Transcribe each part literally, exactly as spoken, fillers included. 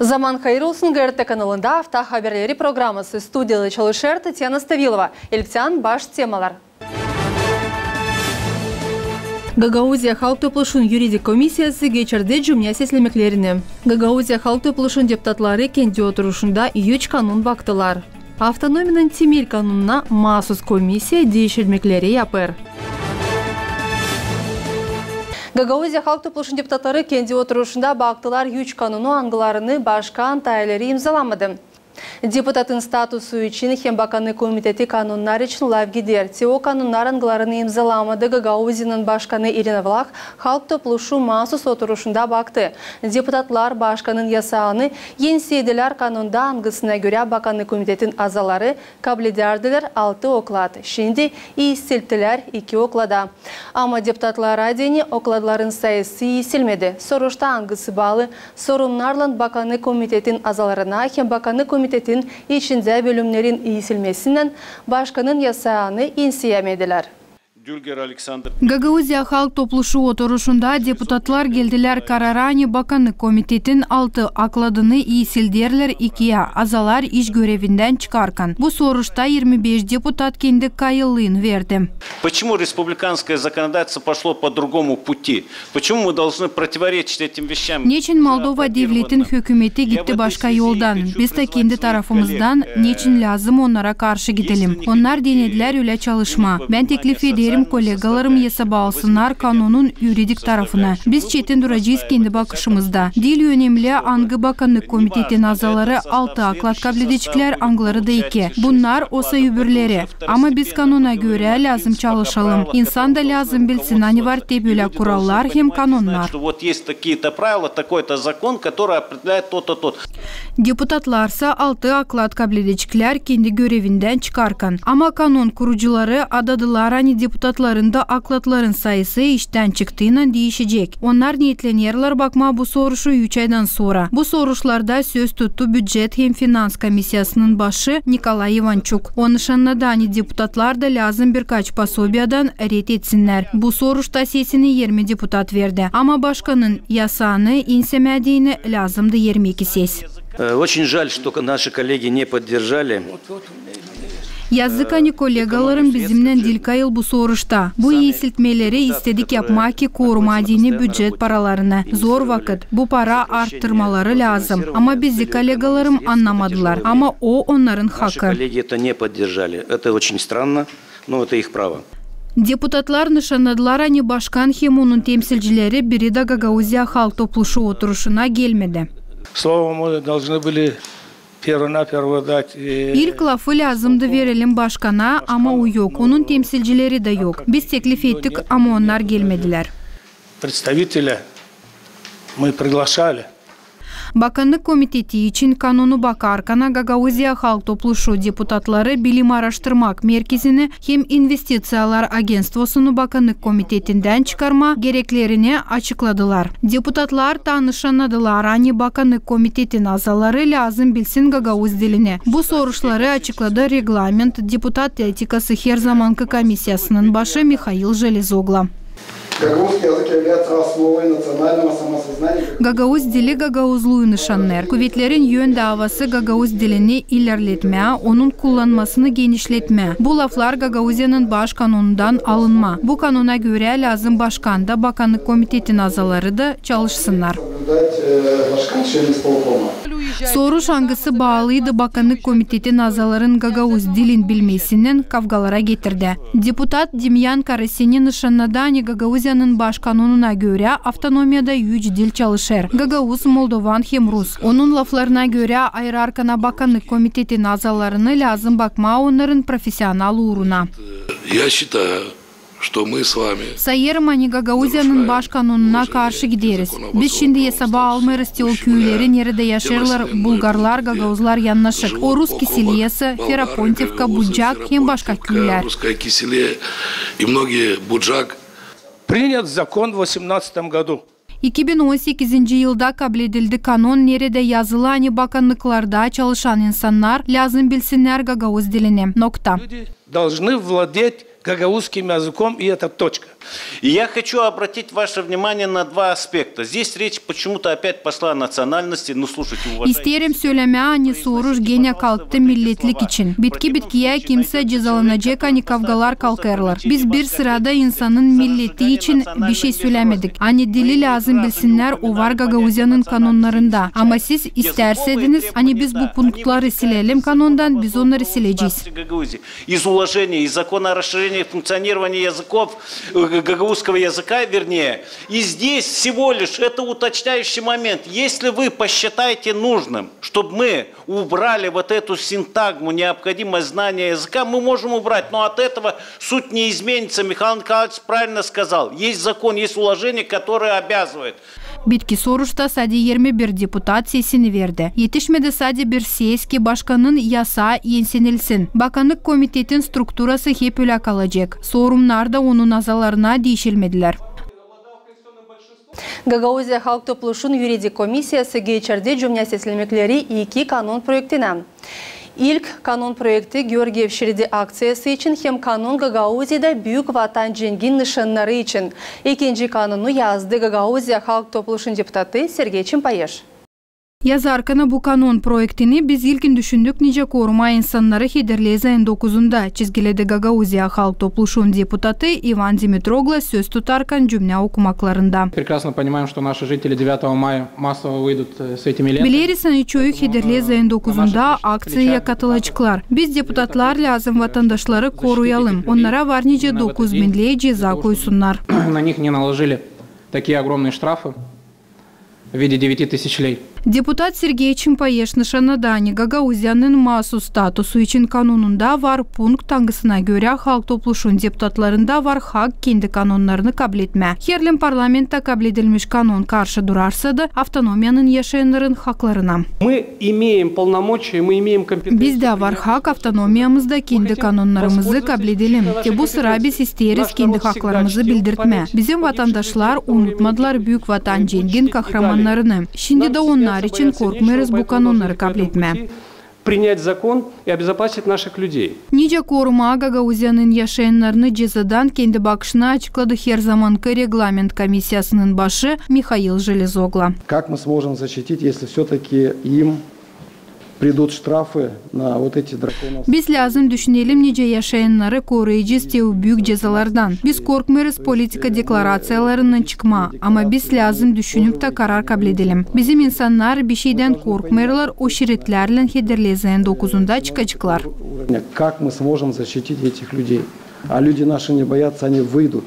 Zaman hayır olsun. GRT kanalında Afta haberleri programası, studiyada çalışêr Tatyana Stavilova. İlktän baş temalar. Gagauziya Halk Topluşunun yuridik komissiyası geçirdi cümnä seslemeklerini. Gagauziya Halk Topluşunun deputatları kendi oturuşunda üç kanun baktılar. Avtonomiyanın temel kanununa maasuz komissiya diişilmekleri yapêr. Gagauziya Halk Topluşunun deputatları kendi oturuşunda baktılar üç kanunu, angılarını başkan tayları imzalamadı. Deputatın statusu için hem Bakannık komiteti kanunnar için lafgider. Te o kanunnar, angılarını imzalamadı Gagauziyanın başkanı İrina Vlah, Halk Topluşu maasuz oturuşunda baktı. Deputatlar başkanın yasaanı enseedilär kanunda, angısına görä Bakannık komitetin azaları kabledärdilär altı oklad, şindi iisilttilär iki oklada. Ama deputatlara deyni okladların sayısı iisilmedi. Soruşta, angısı baalı sorunnarlan Bakannık komitetin azalarına hem Bakannık komitetin içindä bölümnerin iisilmesinnän, başkanın yasaanı enseemedilär. Gagauziya Halk Topluşu oturuşunda deputatlar geldilär karara, ani Bakannık komitetin altı okladını iisilderlär ikiyä azalar iş görevindän çıkarkan. Bu soruşta irmi beş deputat kendi kayıllıını verdi. Почему республиканское законодательство пошло по другому пути? Почему мы должны противоречить этим вещам? Neçin Moldova devletin hökümeti gitti başka yoldan? Biz dä kendi tarafımızdan neçin lääzım onnara karşı gidelim? Onnar denedilär ölä çalışmaa. Bän teklif ederim, kolegalarım esaba alsınnar kanunun yuridik tarafını. Biz çetin duracez kendi bakışımızda. Diil önemli, angı Bakannık komitetin azaları altı oklad kabledeceklär, angıları da iki. Bunnar osa öbürleri. Ama biz kanuna görä lääzım çalışalım. İnsan da lääzım bilsin, ani var te bölä kurallar hem kanunnar. Deputatlarsa altı oklad kabledeceklär kendi görevindän çıkarkan. Ama kanun kurucuları adadılar, ani deputatların da okladların sayısı iştän çıktıynan diişecek. Onnar neetlenerlär bakmaa bu soruşu üç aydan sora. Bu soruşlarda söz tuttu bücet hem finans komissiyasının başı Nikolay İvançuk. O nışannadı, ani deputatlar da lääzım birkaç posobiyadan red etsinnär. Bu soruşta sesini irmi deputat verdi. Ama başkanın yasaanı enseemädiini lääzımdı irmi iki ses. Э, очень жаль, что наши коллеги не поддержали. Yazık, ani kolegalarım bizimnän diil kayıl bu soruşta. Bu iisiltmeleri istedik yapmaa, ki korumaa deyni bücet paralarını. Zor vakıt. Bu para arttırmaları lääzım. Ama bizi kolegalarım annamadılar. Ama o onnarın hakı. Наши коллеги это не поддержали. Это очень странно, но это их право. Deputatlar nışannadılar, ani başkan hem onun temsilcileri biri dä Gagauziya Halk Topluşu oturuşuna gelmedi. Слово мы должны были первонаперво дать, э, İlk lafı lääzımdı verelim başkana, ama o yok. Onun temsilcileri dä yok. Biz teklif ettik, ama onnar gelmedilär. Представителя мы приглашали. Bakannık komiteti için kanunu bakarkana Gagauziya Halk Topluşu deputatları Bilim aaraştırmak merkezini hem İnvestiţiyalar agentstvosunu Bakannık komitetindän çıkarmaa gereklerini açıkladılar. Deputatlar taa nışannadılar, ani Bakannık komitetin azaları lääzım bilsin gagauz dilini. Bu soruşları açıkladı reglament deputat etikası herzamankı komissiyasının başı Mihail Jelezoglo. Гагауз язык является основой национального самосознания. Gagauz dili gagauzluu nışannêêr. Kuvetlerin ön davası gagauz dilini ilerletmää, onun kullanmasını genişletmää. Bu laflar Gagauziyanın baş kanunundan alınma. Bu kanuna görä lääzım başkan da, Bakannık komitetin azaları da çalışsınnar. Соблюдать, э, başkan, член исполкома. Soruş, angısı baalıydı Bakannık komitetin azaların gagauz dilin bilmesinnän, kavgalara getirdi. Deputat Demyan Karaseni nışannadı, ani Gagauziyanın baş kanununa görä avtonomiyada üç dil çalışêr: gagauz, moldovan hem rus. Onun laflarına görä, ayırarkana Bakannık komitetin azalarını, lääzım bakmaa onnarın profesional uuruna. Я считаю, что мы с вами Sayêrım, ani Gagauziyanın baş kanununa karşı gideriz. Biz şindi esaba almêêrız te o küüleri, neredä yaşêêrlar bulgarlar, gagauzlar yannaşık. O Rus Kiseliyası, Ferapontivka, Bucak hem başka küülär. Принят закон в восемнадцатом году. İki bin on sekizinci yılda kabledildi kanun, neredä yazılı, ani bakannıklarda çalışan insannar lääzım bilsinnär gagauz dilini. Nokta. Должны владеть гагаузским языком, и это точка. И я хочу обратить ваше внимание на два аспекта. Здесь речь почему-то опять пошла о национальности. Ну, слушайте, уважаемые... İsteerim sölemää, ani soruş genä kalktı milletlik için. Bitki bitkiyä kimsä cezalanacek, ani kavgalar kalkêrlar. Biz bir sırada insanın milleti için bişey sölämedik. Ani dili lääzım bilsinnär, o var Gagauziyanın kanonnarında. Ama siz istärseydiniz, ani biz bu punktları silelim kanondan, biz onnarı silecez. Из уложения, из закона о расширении функционирования языков, э, г-, гагаузского языка, вернее. И здесь всего лишь это уточняющий момент. Если вы посчитаете нужным, чтобы мы убрали вот эту синтагму, необходимость знания языка, мы можем убрать, но от этого суть не изменится. Михаил Николаевич правильно сказал, есть закон, есть уложение, которое обязывает. Bitki soruşta sade irmi bir deputat sesini verdi. Etişmedi sade bir ses, ki başkanın yasaa ensinilsin. Bakannık komitetin strukturası hep ölä kalacek. Sorumnar da onun azalarına diişilmedilär. Gagauziya Halk Topluşun yuridik komissiyası geçirdi cümnä seslemekleri iki kanon proektinä. İlk kanon proekti Georgiyev şeridi akţiyası için hem kanon Gagauziyada büük Vatan cengin nışannarı için. Ekinci kanonu yazdı Gagauziya Halk Topluşun deputatı Sergey Çimpayeş. Yazarkana bu kanon proektini, biz ilkin düşündük, nicä korumaa insannarı Hederlez ayın dokuzunda, çizgiledi Gagauziya Halk Topluşun deputatı İvan Dimitroglo söz tutarkan cümnä okumaklarında. Прекрасно понимаем, что наши жители девятого мая массово выйдут, э, с этими лентами. Bileriz, ani çoyu Hederlez ayın dokuzunda akţiyaya katılaceklar. Biz, deputatlar, lääzım vatandaşları koruyalım. Onnara var nicä dokuz binlää ceza koysunnar. На них не наложили такие огромные штрафы в виде девяти тысяч лей. Deputat Sergey Çimpayeş nışannadı, ani Gagauziyanın maasuz statusu için kanonunda var punkt, angısına görä Halk Topluşun deputatlarında var hak kendi kanonnarını kabletmää. Herliim parlamentta kabledilmiş kanon karşı durarsa da avtonomiyanın yaşayannarın haklarına. Мы имеем полномочия, мы имеем компетенцию. Bizdä var hak avtonomiyamızda kendi kanonnarımızı kabledelim. Te bu sıra biz isteeriz kendi haklarımızı bildirtmää. Bizim vatandaşlar unutmadılar büük Vatan cengin kahramannarını. Şindi dä onnar için korkmêêrız bu kanonnarı kabletmää. Принять закон и обезопасить наших людей. Nicä korumaa Gagauziyanın yaşayannarını cezadan, kendi bakışını açıkladı herzamankı reglament komissiyasının başı Mihail Jelezoglo. Как мы сможем защитить, если всё-таки им придут штрафы на вот эти драконовские... Biz lääzım düşünelim, nicä yaşayannarı koruyacez te o büük cezalardan. Biz korkmêêrız politika deklaraţiyalarından çıkmaa, ama biz lääzım düşünüp tä karar kabledelim. Bizim insannar bişeydän korkmêêrlar, o şeritlärlän Hederlez ayın dokuzunda çıkaceklar. Как мы сможем защитить этих людей? А люди наши не боятся, они выйдут.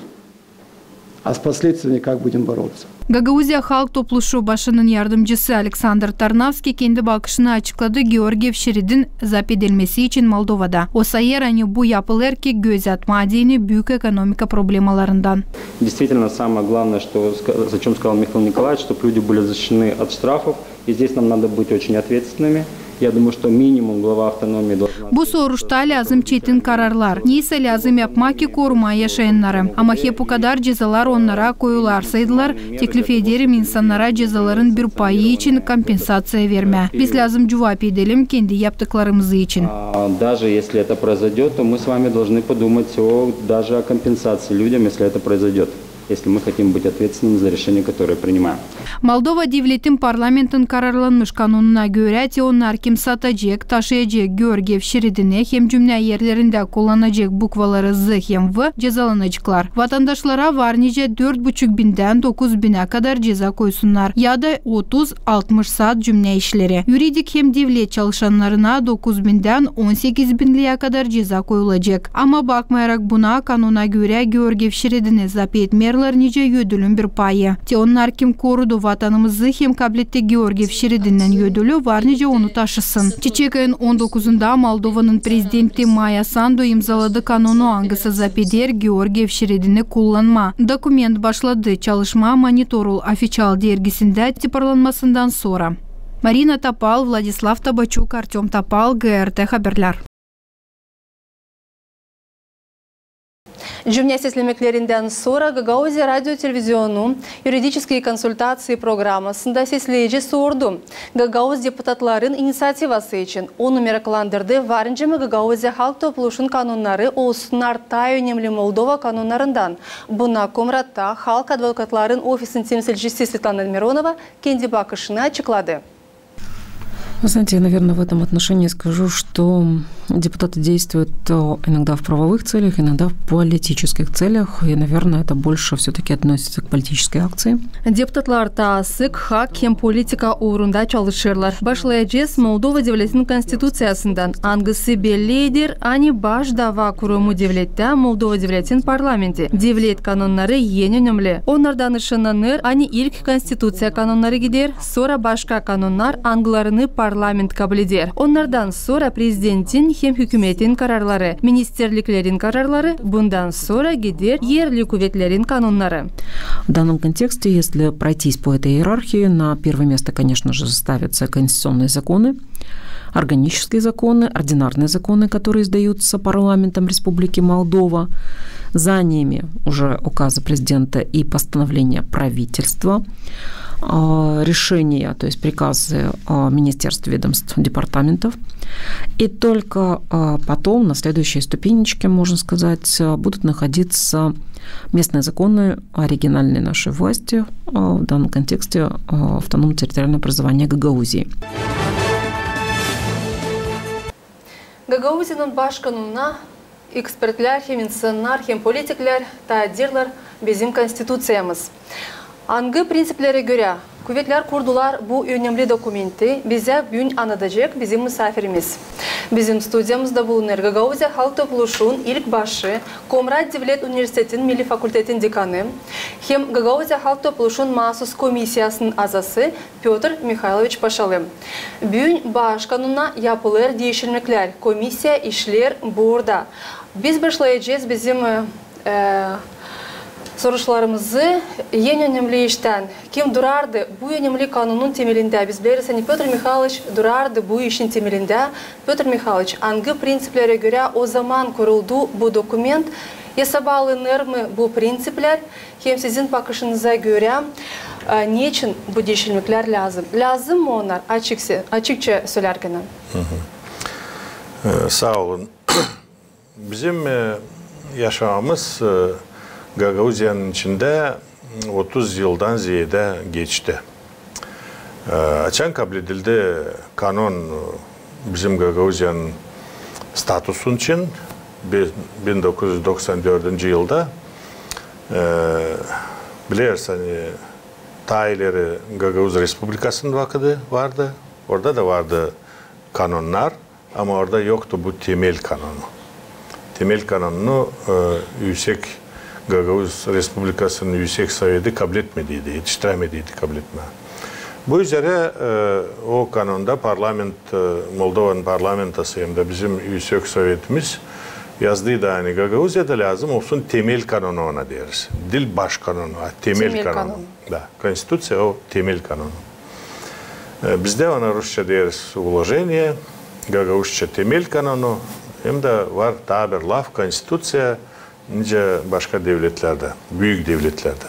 А с последствиями как будем бороться? Gagauziya Halk Topluşu başının yardımcısı Aleksandr Tarnavski kendi bakışını açıkladı Georgiyev şeridin zap edilmesi için Moldovada. O sayêr, ani bu yapılêr, ki göz atmaa deyni büük ekonomika problemalarından. Действительно, самое главное, что ска-, о чём сказал Михаил Николаевич, чтоб люди были защищены от штрафов. И здесь нам надо быть очень ответственными. Я думаю, что минимум глава автономии должна... Bu soruşta lääzım çetin kararlar. Neysä lääzım yapmaa, ki korumaa yaşayannarı. Ama hep o kadar cezalar onnara koyularsaydılar, teklif ederim insannara cezaların bir payı için kompensaţiya vermää. Biz lääzım cuvap edelim kendi yaptıklarımızı için. А, даже если это произойдёт, то мы с вами должны подумать о, даже о компенсации людям, если это произойдёт. Если мы хотим быть ответственными за решения, которые принимаем. Moldova devletin parlamentin kararlanmış kanonuna görä, te onnar, kim satacek, taşıyacek Georgiyev şeridini hem cümnä erlerindä kullanacek bukvaları Z hem V, cezalanaceklar. Vatandaşlara var nicä dört buçuk bindän dokuz binä kadar ceza koysunnar, ya da otuz, altmış saat cümnä işleri. Yuridik hem devlet çalışannarına dokuz bindän on sekiz binlää kadar ceza koyulacek. Ama bakmayarak buna, kanona görä Georgiyev şeridini zap etmeerlär nicä ödülün bir payı. Te onnar, kim korudu Vatanımızı hem kabletti Georgiyev şeridindän ödülü, var nicä onu taşısın. Çiçek ayın on dokuzunda Moldovanın prezidenti Maya Sandu imzaladı kanonu, angısı zap eder Georgiyev şeridini kullanmaa. Dokument başladı çalışmaa Monitorul ofiţial dergisindä tiparlanmasından sora. Marina Topal, Vladislav Tabaçuk, Artёm Topal, G R T haberlär. Cümnä seslemeklerindän sora Gagauziya radio-televizionu yuridiçeskiy konsultaţiya programasında sesleyici sordu Gagauz deputatların iniţiativası için. Onu meraklandırdı, var nicä mi Gagauziya Halk Topluşun kanonnarı olsunnar taa önemli Moldova kanonnarından. Buna Komratta Halk advokatların ofisinin temsilcisi Svetlana Mironova kendi bakışını açıkladı. Вы знаете, я, наверное, в этом отношении скажу, что депутаты действуют, э, иногда в правовых целях, иногда в политических целях. И, наверное, это больше всё-таки относится к политической акции. Deputatlar taa sık hak hem politika uurunda çalışêrlar. Başlayacez Moldova devletin konstituţiyasından, angısı belli eder, ani baş dava kurumu devlettä Moldova devletin parlamenti. Devlet kanonnarı en önemli. Onnardan ışanılêr, ani ilk konstituţiya kanonnarı gider, sora başka kanonnar, angılarını parlament kabul eder. Onnardan sora prezidentin hem hükümetin kararları, ministerliklerin kararları, bundan sora gider erli kuvetlerin kanonnarı. В данном контексте, если пройтись по этой иерархии, на первое место, конечно же, ставятся конституционные законы, органические законы, ординарные законы, которые издаются парламентом Республики Молдова. За ними уже указы президента и постановления правительства, а, решения, то есть приказы, а, министерств, ведомств, департаментов. И только, а, потом, на следующей ступенечке, можно сказать, а, будут находиться местные законы о региональной нашей власти, а, в данном контексте, а, автономное территориальное образование Гагаузии. Gagauziyanın baş kanonuna ekspertlär hem insannar, hem politiklär taa deerlär bizim konstituţiyamız. Angı prinţiplerä görä kuvetlär kurdular bu önemli dokumenti, bizä büün anadacek bizim musaafirimiz. Bizim studiyamızda bulunêr Gagauziya Halk Topluşuun ilk başı, Komrat devlet universitetin milli fakultetin dekanı hem Gagauziya Halk Topluşuun maasuz komissiyasının azası Pötr Mihayloviç Paşalı. Büün baş kanonuna yapılêr diişilmeklär, komissiya işleer burada. Biz başlayacez bizim, e, e, soruşlarımızı en önemli iştän. Kim durardı bu önemli kanonun temelindä? Biz bileriz, ani Pötr Mihayloviç durardı bu işin temelindä. Pötr Mihayloviç, angı prinţiplerä görä ozaman kuruldu bu dokument? Esaba alınêr mı bu prinţiplär? Hem sizin bakışınıza görä, e, neçin bu diişilmeklär lääzım? Lääzım mı onnar, açıkça, açıkça sölärkän? E, saa olun. Bizim, e, yaşamamız, e, Gagauziyanın içindä otuz yıldan zeedä geçti. E, açan kabledildi kanon, e, bizim Gagauziyanın statusun için, bi-, bin dokuz üz doksan dördüncü yılda, e, bilersin, ani taa ileri Gagauz Respublikasının vakıdı vardı. Orada da vardı kanonnar. Ama orada yoktu bu temel kanonu. Temel kanonunu, e, Üüsek, Gagauz Respublikasının Üüsek Soveti kabletmediydi, etiştirämediydi kabletmää. Bu üzerä, e, o kanonda parlament, e, Moldovanın parlamentası hem dä bizim Üüsek Sovetimiz yazdıydı, ani Gagauziyada lääzım olsun temel kanonu, ona deeriz. Diil baş kanonu, a temel kanonu. Da, konstituţiya o temel kanonu. E, bizdä ona rusça deeriz uloženie, gagauzça temel kanonu, hem dä var taa bir laf konstituţiya, nicä başka devletlerdä, büük devletlerdä.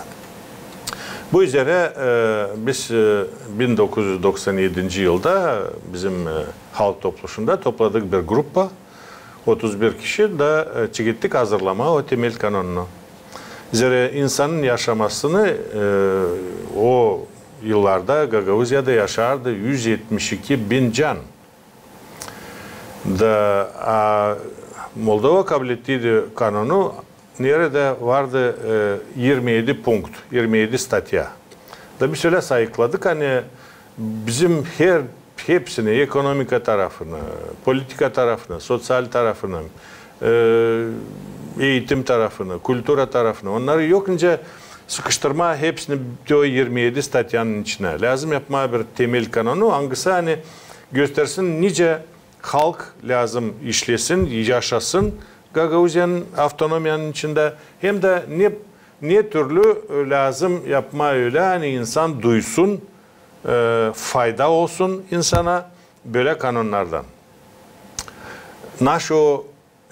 Bu üzerä, e, biz, e, bin dokuz üz doksan edinci yılda bizim, e, Halk Topluşunda topladık bir gruppa, otuz bir kişi da, e, çekettik hazırlamaa o temel kanonunu. Zerä insanın yaşamasını, e, o yıllarda Gagauziyada yaşardı üz etmiş iki bin can. Da, a, Moldova kablettiydi kanonu, neredä vardı, e, irmi edi punkt, irmi edi statya. Da biz ölä sayıkladık, ani bizim her, hepsini, ekonomika tarafını, politika tarafını, soţial tarafını, e, eğitim tarafını, kultura tarafını, onnarı yok nicä sıkıştırmaa hepsini o irmi edi statyanın içinä. Lääzım yapmaa bir temel kanonu, angısı, ani, göstersin, nicä halk lääzım işlesin, yaşasın Gagauziyanın avtonomiyanın içindä, hem dä ne, ne türlü, e, lääzım yapmaa ölä, ani insan duysun, e, fayda olsun insana bölä kanonnardan. Naşı o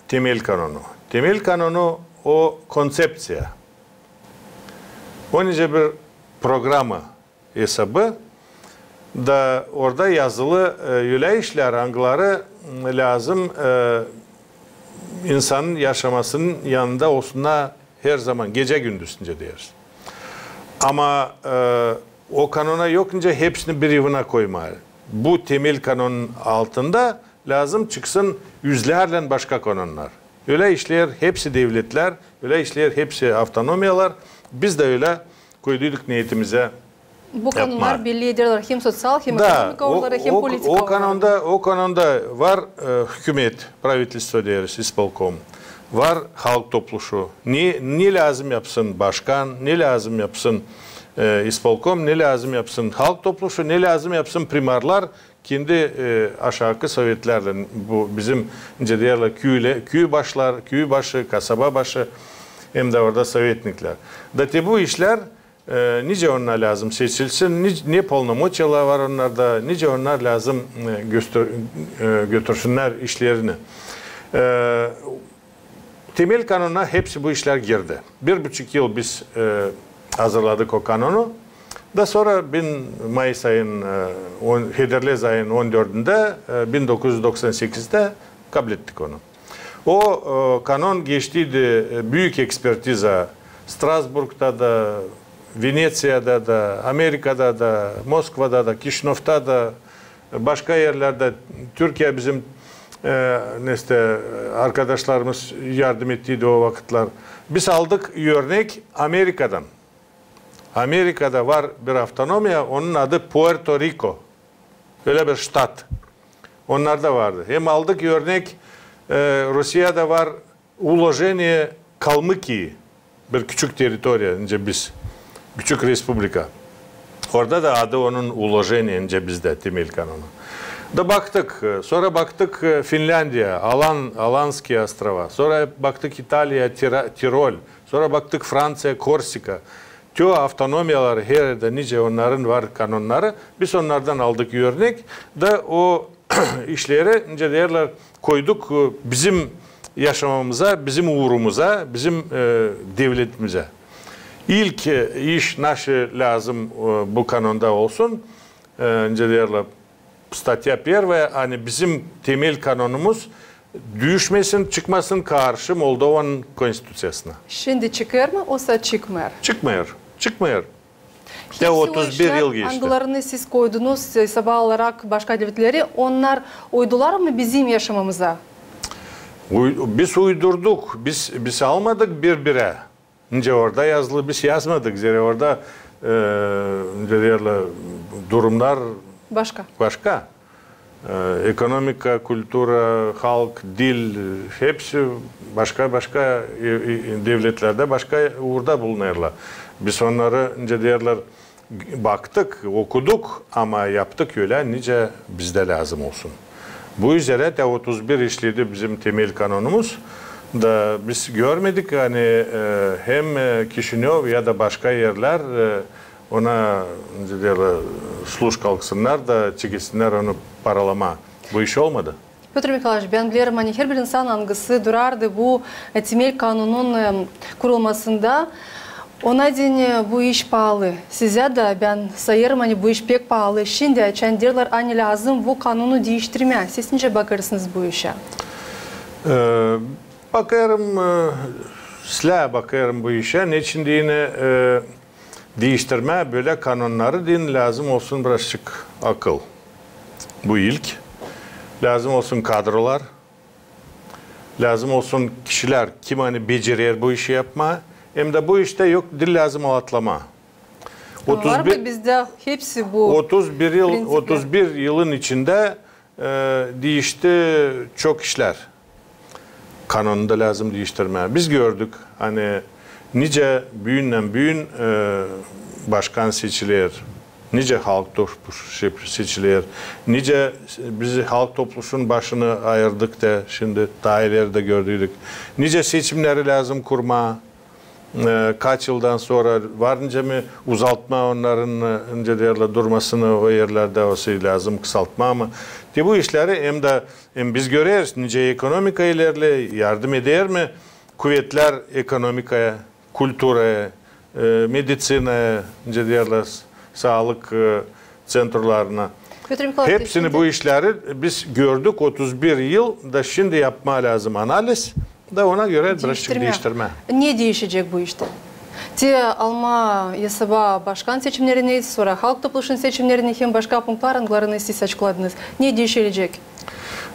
temel kanonu. Temel kanonu o konţepţiya. O nicä bir programa esabı da orada yazılı, e, ölä işlär, angıları, m, lääzım, e, insanın yaşamasının yanında olsunnar herzaman, gecä-gündüz nicä deeriz. Ama, e, o kanona yok nicä hepsini bir yuvana koymaa. Bu temel kanonun altında lääzım çıksın üzlärlän başka kanonnar. Ölä işleer hepsi devletlär, ölä işleer hepsi avtonomiyalar. Biz dä ölä koyduyduk neetimizä. Bu kanonnar belli ederlär hem soţial, hem ekonomika uurları, hem politika uurları. Da, o, o kanonda, o kanonda var, e, hükümet, правительство deeriz, исполком. Var halk topluşu. Ne, ne lääzım yapsın başkan, ne lääzım yapsın, e, исполком, ne lääzım yapsın halk topluşu, ne lääzım yapsın primarlar, kendi, e, aşaakı sovetlärlän, bu bizim, nicä deerlär, küülä-, küübaşlar, küübaşı, kasababaşı, hem dä orada sovetniklär. Da te bu işlär, e, nicä onnar lääzım seçilsin, nic-, ne polnomoţiyalar var onnarda, nicä onnar lääzım, e, göster-, e, götürsünnär işlerini. E, Temel kanona hepsi bu işlär girdi. Bir buçuk yıl biz, e, hazırladık o kanonu. Da sora bin, mayıs ayın, e, on, hederlez ayın on dördündä, e, bin dokuz üz doksan sekizdä kablettik onu. O, e, kanon geçtiydi, e, büük ekspertiza Strasburgda da, Veneţiyada da, Amerikada da, Moskvada da, Kişinövda da, başka erlerdä, Türkiya bizim, e, neştä, arkadaşlarımız yardım ettiydi o vakıtlar. Biz aldık örnek Amerikadan. Amerikada var bir avtonomiya, onun adı Puerto Riko. Ölä bir ştat. Onnarda vardı. Hem aldık örnek, e, Rusiyada var Uloženie Kalmıkiyi, bir küçük territoriya, nicä biz, küçük respublika. Orada da adı onun Uloženie, nicä bizdä, temel kanonu. Da baktık, e, sora baktık, e, Finländiya, Alan-, Alanskiy ostrova, sora baktık İtaliya, Tira-, Tirol, sora baktık Franţiya, Korsika. Tü avtonomiyaları her erdä nicä onnarın var kanonnarı, biz onnardan aldık örnek, da o işleri, nicä deerlär, koyduk, e, bizim yaşamamıza, bizim uurumuza, bizim, e, devletimizä. İlk, e, iş, naşı lääzım, e, bu kanonda olsun, e, nicä deerlär, statya первая, ani bizim temel kanonumuz düşmesin, çıkmasın karşı Moldovanın konstituţiyasına. Şindi çıkêr mı, osa çıkmêêr? Çıkmêêr, çıkmêêr. Te otuz bir yıl geçti. Hepsi o işlär, angılarını siz koydunuz, e, saba olarak başka devletleri, onnar uydular mı bizim yaşamamıza? Uy-, biz uydurduk, biz, biz almadık bir-birä. Nicä orada yazılı, biz yazmadık, zerä orada, e, nicä deerlär, durumnar başka. Başka. E, ekonomika, kultura, halk, dil, hepsi başka-başka, e, e, devletlerdä başka uurda bulunêrlar. Biz onnarı, nicä deerlär, baktık, okuduk, ama yaptık ölä, nicä bizdä lääzım olsun. Bu üzerä te otuz bir işledi bizim temel kanonumuz. Da biz görmedik, ani, e, hem, e, Kişinöv ya da başka erlär, e, ona, nicä deerlär, sluş kalksınnar da çekilsinnär onu paralamaa. Bu iş olmadı. Pötr Mihailoviç, bän bilerim, ani herbir insan, angısı durardı bu, e, temel kanonun, e, kurulmasında, ona deyni bu iş paalı. Sizä dä bän sayêrım, ani bu iş pek paalı. Şindi, açan deerlär, ani lääzım bu kanonu diiştirmää. Siz nicä bakêrsınız bu işä? E, bakêrım, e, islää bakêrım bu işä. Neçin deyni, e, diiştirmää bölä kanonnarı deyni lääzım olsun birazçık akıl. Bu ilk. Lääzım olsun kadrolar. Lääzım olsun kişilär, kim ani becerer bu işi yapmaa. Hem dä bu iştä yok diil lääzım alatlamaa. Var mı bizdä hepsi bu otuz bir yıl, prinţipler? Otuz bir yılın içindä, e, diişti çok işlär. Kanonu da lääzım diiştirmää. Biz gördük, ani nicä büündän büün, e, başkan seçiler, nicä halk topluşu seçiler, nicä biz halk topluşunun başını ayırdık da, şindi taa ileri dä gördüydük. Nicä seçimneri lääzım kurmaa, e, kaç yıldan sora var nicä mi uzaltmaa onnarın, e, nicä deerlär, durmasını o erlerdä, osa lääzım kısaltmaa mı? Te bu işleri hem dä, hem biz göreriz, nicä ekonomika ilerleer, yardım eder mi? kuvetlär ekonomikaya, kulturaya, e, mediţinaya, nicä deerlär, s-, saalık, e, ţentrolarına. Hepsini bu işleri biz gördük otuz bir yıl, da şindi yapmaa lääzım analiz, da ona görä birazçık diiştirmää. Ne diişecek bu iştä? Te almaa esaba başkan seçimnerini, sora Halk Topluşunun seçimnerini hem başka punktlar, angılarını siz açıkladınız. Ne diişilecek?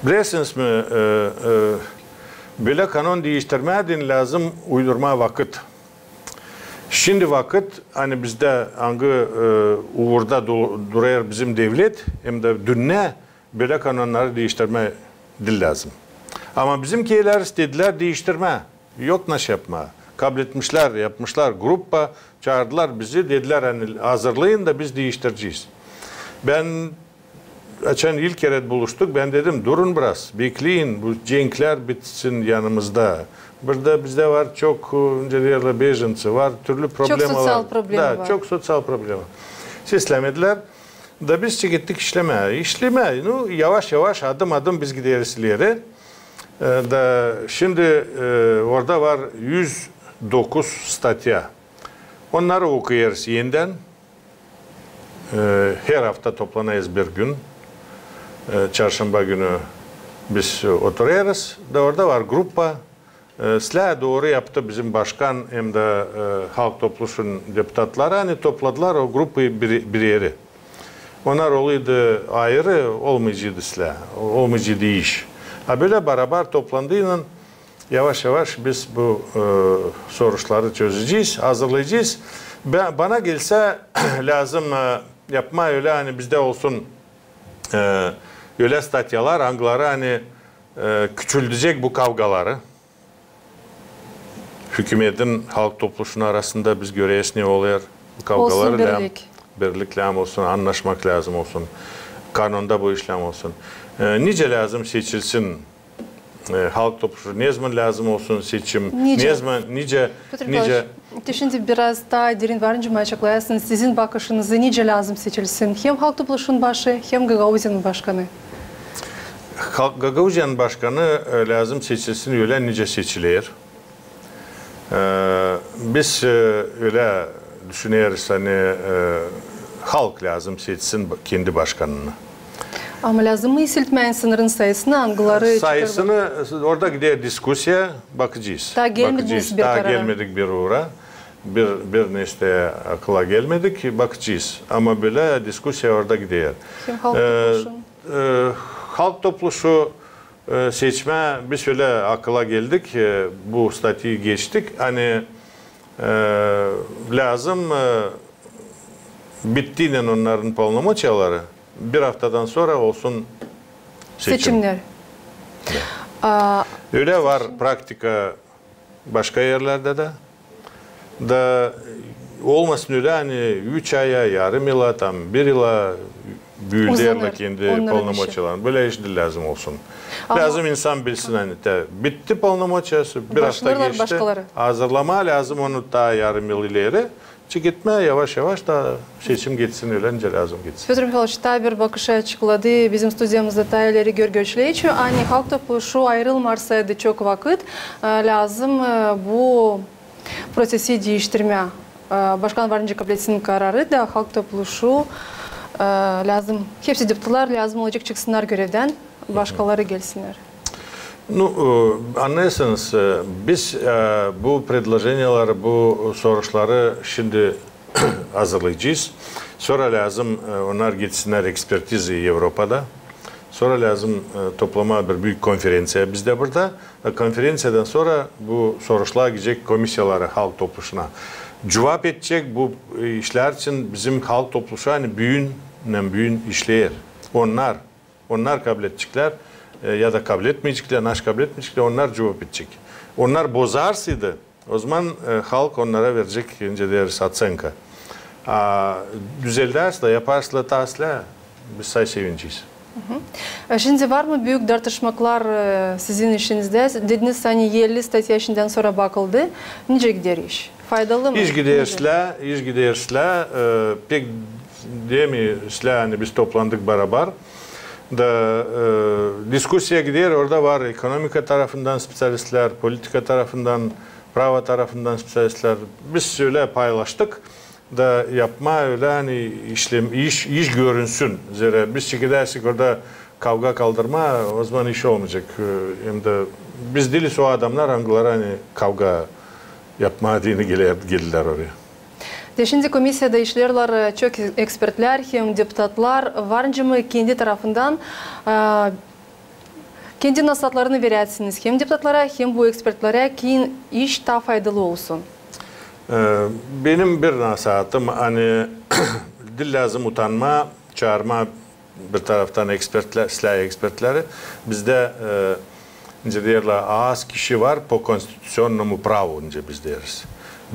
Bilersiniz mi, e, e, bölä kanon diiştirmää deyni lääzım uydurmaa vakıt. Şindi vakıt, ani bizdä angı, e, uurda du-, durêr bizim devlet, hem dä dünnä, bölä kanonnarı diiştirmää diil lääzım. Ama bizim keylär istedilär diiştirmää. Yok naşey yapmaa. Kabletmişlär, yapmışlar grupa, çaardılar bizi, dedilär, ani hazırlayın da biz diiştirecez. Bän, açan ilk kerä buluştuk, bän dedim, durun biraz, bekleyin, bu cenklär bitsin yanımızda. Burada bizdä var çok, e, nicä deerlär, bejenţi, var türlü problemalar. Çok soţial problema var. Da, çok soţial problema. Seslämedilär. Da biz çekettik işlemää. İşlemää, nu, yavaş-yavaş, adım-adım biz gideriz ileri. E, da şindi, e, orada var üz dokuz statya. Onnarı okuyêrız enidän. E, her afta toplanêrız bir gün. E, çarşamba günü biz, e, oturêrız. Da orada var grupa. E, islää dooru yaptı bizim başkan hem dä, e, Halk Topluşunun deputatları, ani topladılar o grupayı bir, bir erä. Onnar olaydı ayırı, olmayaceydı islää, olmayaceydı iş. A bölä barabar toplandıynan yavaş-yavaş biz bu, e, soruşları çözecez, hazırlayacez. Bä-, bana gelsä, lääzım, e, yapmaa ölä, ani bizdä olsun, e, ölä statyalar, angıları, ani, e, küçüldecek bu kavgaları. Hükümetin, Halk Topluşunun arasında biz göreriz, ne olêr. Bu kavgaları lääzım, birlik lääzım olsun, annaşmak lääzım olsun. Kanonda bu iş lääzım olsun. E, nicä lääzım seçilsin, e, Halk Topluşu, nezaman lääzım olsun seçim, nezaman, nicä, Pötr Mihailöviç, te şindi biraz taa derin varınca açıklayasınız sizin bakışınızı, nicä lääzım seçilsin hem Halk Topluşunun başı, hem Gagauziyanın başkanı. Halk, Gagauziyanın başkanı, e, lääzım seçilsin ölä, nicä seçiler. E, biz, e, ölä düşüneriz, ani, e, halk lääzım seçsin ba-, kendi başkanını. Ama lääzım mı iisiltmää insanların sayısını, angıları çıkar? Sayısını, e, orada gider diskusiya, bakacez. Taa gelmedik bir uura. Bir, bir neştä akıla gelmedik, bakacez. Ama bölä diskusiya orada gider. Hem Halk Topluşu. E, Halk Topluşu, e, seçmää, biz ölä akıla geldik, e, bu statyayı geçtik. Ani, e, lääzım, e, bittiynän onnarın polnomoçiyaları, bir aftadan sora olsun seçim. Seçimnär. Da. Ölä var praktika başka erlerdä dä. Da olmasın ölä, ani üç aya, yarım yıla, tam bir yıla büüderlär kendi polnomoçiyalarını. Bölä iş diil lääzım olsun. Lääzım insan bilsin, ani te bitti polnomoçiyası, bir afta geçti. Hazırlamaa lääzım onu taa yarım yıl ileri. Çeketmää yavaş-yavaş da seçim geçsin, ölä nicä lääzım geçsin. Pötr Mihailöviç taa bir bakışı açıkladı. Bizim studiyamızda taa ileri Georgiy Öçleçi, ani Halk Topluşu ayırılmarsaydı çok vakıt, e, lääzım, e, bu prosesi diiştirmää. E, başkan varınca kabletsin kararı da Halk Topluşu, e, lääzım, hepsi deputatlar lääzım olacek çıksınnar görevdän, başkaları gelsinnär. Nu, e, annêêrsınız, e, biz, e, bu predloženiyaları, bu soruşları şindi hazırlayacez. Sora lääzım, e, onnar geçsinnär ekspertiza Evropada. Sora lääzım, e, toplamaa bir büük konferenţiya bizdä burada. E, konferenţiyadan sora bu soruşlar gidecek komisiyalara, Halk Topluşuna. Cuvap edecek bu, e, işlär için bizim Halk Topluşu, ani büünnän büün işleer. Onnar, onnar kabledeceklär, e, ya da kabletmeyeceklär, naşey kabletmeyeceklär, onnar cuvap edecek. Onnar bozarsaydı, ozaman, e, halk onnara verecek, nicä deeriz, otsenka. A düzeldärsä, yaparsa taa islää, biz say sevinecez. E, şindi var mı büük dartışmaklar, e, sizin işinizdä? Dediniz, ani elli statya şindän sora bakıldı. Nicä gider iş? Faydalı mı? İş gider islää, iş gider islää, e, pek demeyelim islää, ani biz toplandık barabar. Da, e, diskusiya gider, orada var ekonomika tarafından spesialistlär, politika tarafından, prava tarafından spesialistlär. Biz ölä paylaştık da yapmaa ölä, ani işlem-, iş, iş görünsün. Zerä biz çekidärsek orada kavga kaldırmaa, ozaman iş olmayacek. E, hem dä biz diiliz o adamnar, angıları ani kavga yapmaa deyni geler, geldilär oraya. Te şindi komisiyada işleerlär, e, çok ekspertlär hem deputatlar. Var nicä mi kendi tarafından, e, kendi nasaatlarını verärsiz hem deputatlara, hem bu ekspertlerä, kim iş taa faydalı olsun? E, benim bir nasaatım, ani diil lääzım utanmaa, çaarmaa bir taraftan ekspertlär, islää ekspertleri. Bizdä, e, nicä deerlär, az kişi var po konstituţionnomu pravu, nicä biz deeriz.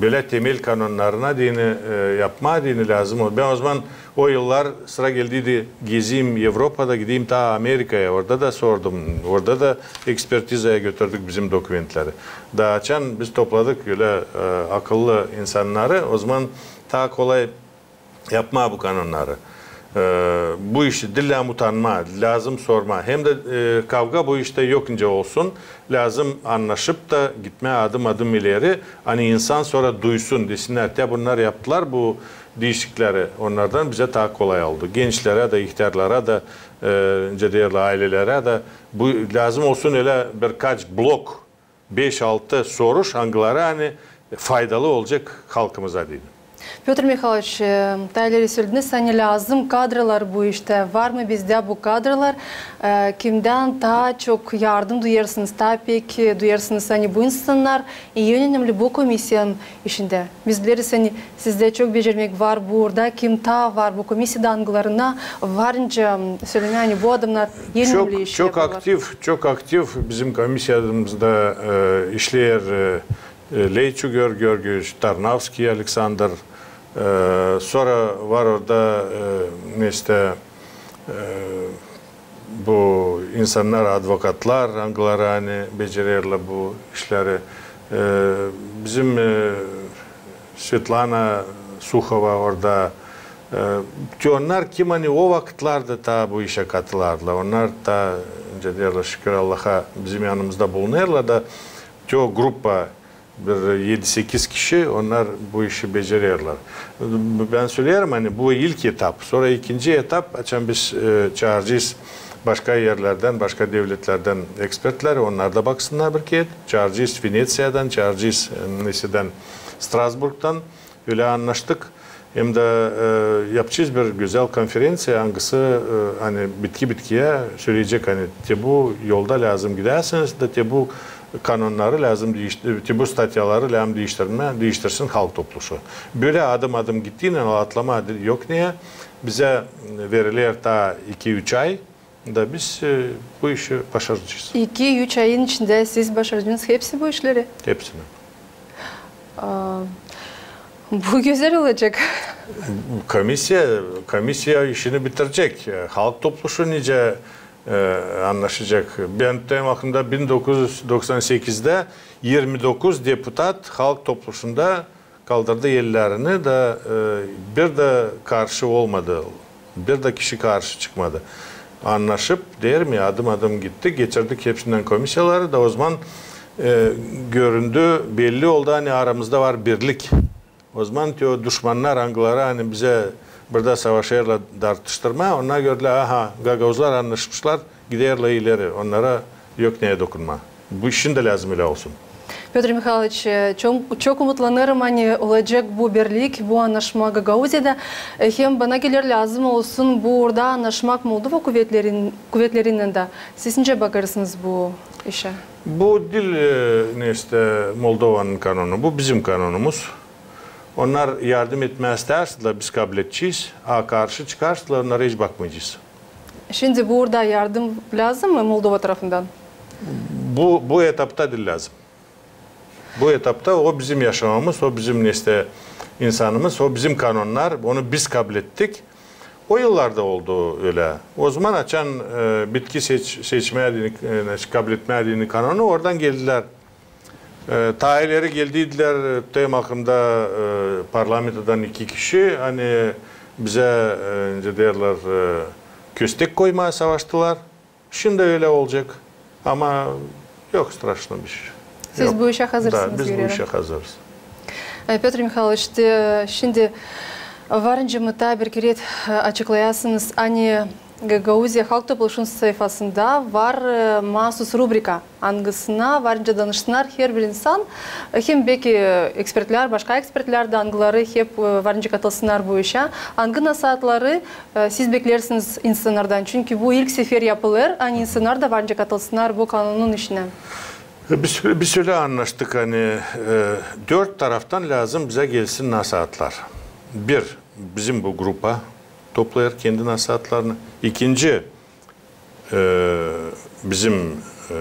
Bölä temel kanonnarına deyni, e, yapmaa deyni lääzım. Bän ozaman o yıllar sıra geldiydi, gezeyim Evropada, gideyim taa Amerikaya, orada da sordum, orada da ekspertizaya götürdük bizim dokumentleri. Da açan biz topladık ölä, e, akıllı insannarı, ozaman taa kolay yapmaa bu kanonnarı. E, bu işi diil lääzım utanmaa, lääzım sormaa. Hem dä, e, kavga bu iştä yok nicä olsun, lääzım annaşıp da gitmää adım-adım ileri, ani insan sora duysun, desinnär, te bunnar yaptılar bu diişiklikleri, onnardan bizä taa kolay oldu. Gençlerä dä, ihtärlara da, e, nicä deerlär, aylelerä dä. Bu lääzım olsun ölä birkaç blok, beş-altı soruş, angıları ani faydalı olacek halkımıza deyni. Pötr Mihailoç, e, taa ileri sölediniz, ani lääzım kadralar bu iştä. Var mı bizdä bu kadralar? E, kimdän taa çok yardım duyêrsınız, taa pek, e, duyêrsınız, ani bu insannar, e, en önemli bu komisiyanın işindä? Biz bileriz, ani sizdä çok becermek var burada, kim taa var bu komisiyada, angılarına var nicä, m, sölemää, ani bu adamnar en önemli işi yapêrlar. Çok aktiv, çok aktiv bizim komisiyamızda, e, işleer, e, e, Leyçuk Georgiy Georgieviç, Tarnavskiy Aleksandr, e, sora var orada, e, neysä, e, bu insannar, advokatlar, angıları ani becererlär bu işleri. E, bizim, e, Svetlana Suhova orada. E, te onnar kim ani o vakıtlarda taa bu işä katılêrlar. Onnar taa, nicä deerlär, şükür Allaha, bizim yanımızda bulunêrlar da, te o gruppa bir edi-sekiz kişi, onnar bu işi becererlär. Bän söleerim, ani bu ilk etap. Sora ikinci etap, açan biz, e, çaaracez başka erlerdän, başka devletlerdän ekspertleri, onnar da baksınnar bir kerä. Çaaracez Veneţiyadan, çaaracez, e, neysä, Strasburgdan. Ölä annaştık. Hem dä, e, yapacez bir gözäl konferenţiya, angısı, e, ani bitki-bitkiyä söleyecek, ani te bu yolda lääzım gidäsiniz da te bu kanonnarı lääzım diişti-, te bu statyaları lääzım diiştirmää, diiştirsin Halk Topluşu. Bölä adım-adım gittiynän, atlamaa yok neyä. Bizä veriler taa iki-üç ay. Da biz, e, bu işi başaracez. İki-üç ayın içindä siz başaracenız hepsi bu işleri? Hepsini. A, bu gözäl olacek. Komisiya, komisiya işini bitirecek. E, Halk Topluşu nicä, e, annaşacek. Bän tutêrım aklımda, bin dokuz üz doksan sekizdä irmi dokuz deputat Halk Topluşunda kaldırdı ellerini da, e, bir dä karşı olmadı. Bir dä kişi karşı çıkmadı. Annaşıp, deerim ya, adım-adım gittik, geçirdik hepsindän komisiyaları da ozaman, e, göründü, belli oldu, ani aramızda var birlik. Ozaman te o duşmannar, angıları ani bizä burada savaşêrlar dartıştırmaa, onnar gördülär, aha, gagauzlar annaşmışlar, giderlär ileri, onnara yok neyä dokunmaa. Bu işin dä lääzım ölä olsun. Pötr Mihailoç, e, çok, çok umutlanêrım, ani olacek bu birlik, bu annaşma Gagauziyada. E, hem bana geler, lääzım olsun bu uurda annaşmak Moldova kuvetlerin-, kuvetlerinnän dä. Siz nicä bakêrsınız bu işä? Bu diil, e, neysä, Moldovanın kanonu, bu bizim kanonumuz. Onnar yardım etmää istärsälär, biz kabledecez, a karşı çıkarsälär, onnara hiç bakmayacez. Şindi bu uurda yardım lääzım mı Moldova tarafından? Bu, bu etapta diil lääzım. Bu etapta o bizim yaşamamız, o bizim neysä insanımız, o bizim kanonnar, onu biz kablettik. O yıllarda oldu ölä. Ozaman açan, e, bitki seç-, seçmää deyni, e, kabletmää deyni kanonu, oradan geldilär. E, taa ileri geldiydilär, e, tutêrım aklımda, e, parlamentadan iki kişi, ani bizä, e, nicä deerlär, e, köstek koymaa savaştılar. Şindi ölä olacek. Ama yok straşno bir şey. Siz bu işä hazırsınız, görerä. Da, biz bu işä hazırız. E, Pötr Mihayloviç, te şindi varınca mı taa bir kerä, e, açıklayasınız, ani Gagauziya Halk Topluşun sayfasında var, e, maasuz rubrika, angısına varınca danışsınnar herbir insan, e, hem beki, e, ekspertlär, başka ekspertlär dä, angıları hep, e, varınca katılsınnar bu işä. Angı nasaatları, e, siz bekleersiniz insannardan? Çünkü bu ilk sefer yapılêr, ani insannar da varınca katılsınnar bu kanunun işinä. E, biz, biz ölä annaştık, ani, e, dört taraftan lääzım bizä gelsin nasaatlar. Bir, bizim bu grupa toplêêr kendi nasaatlarını. İkinci, e, bizim, e,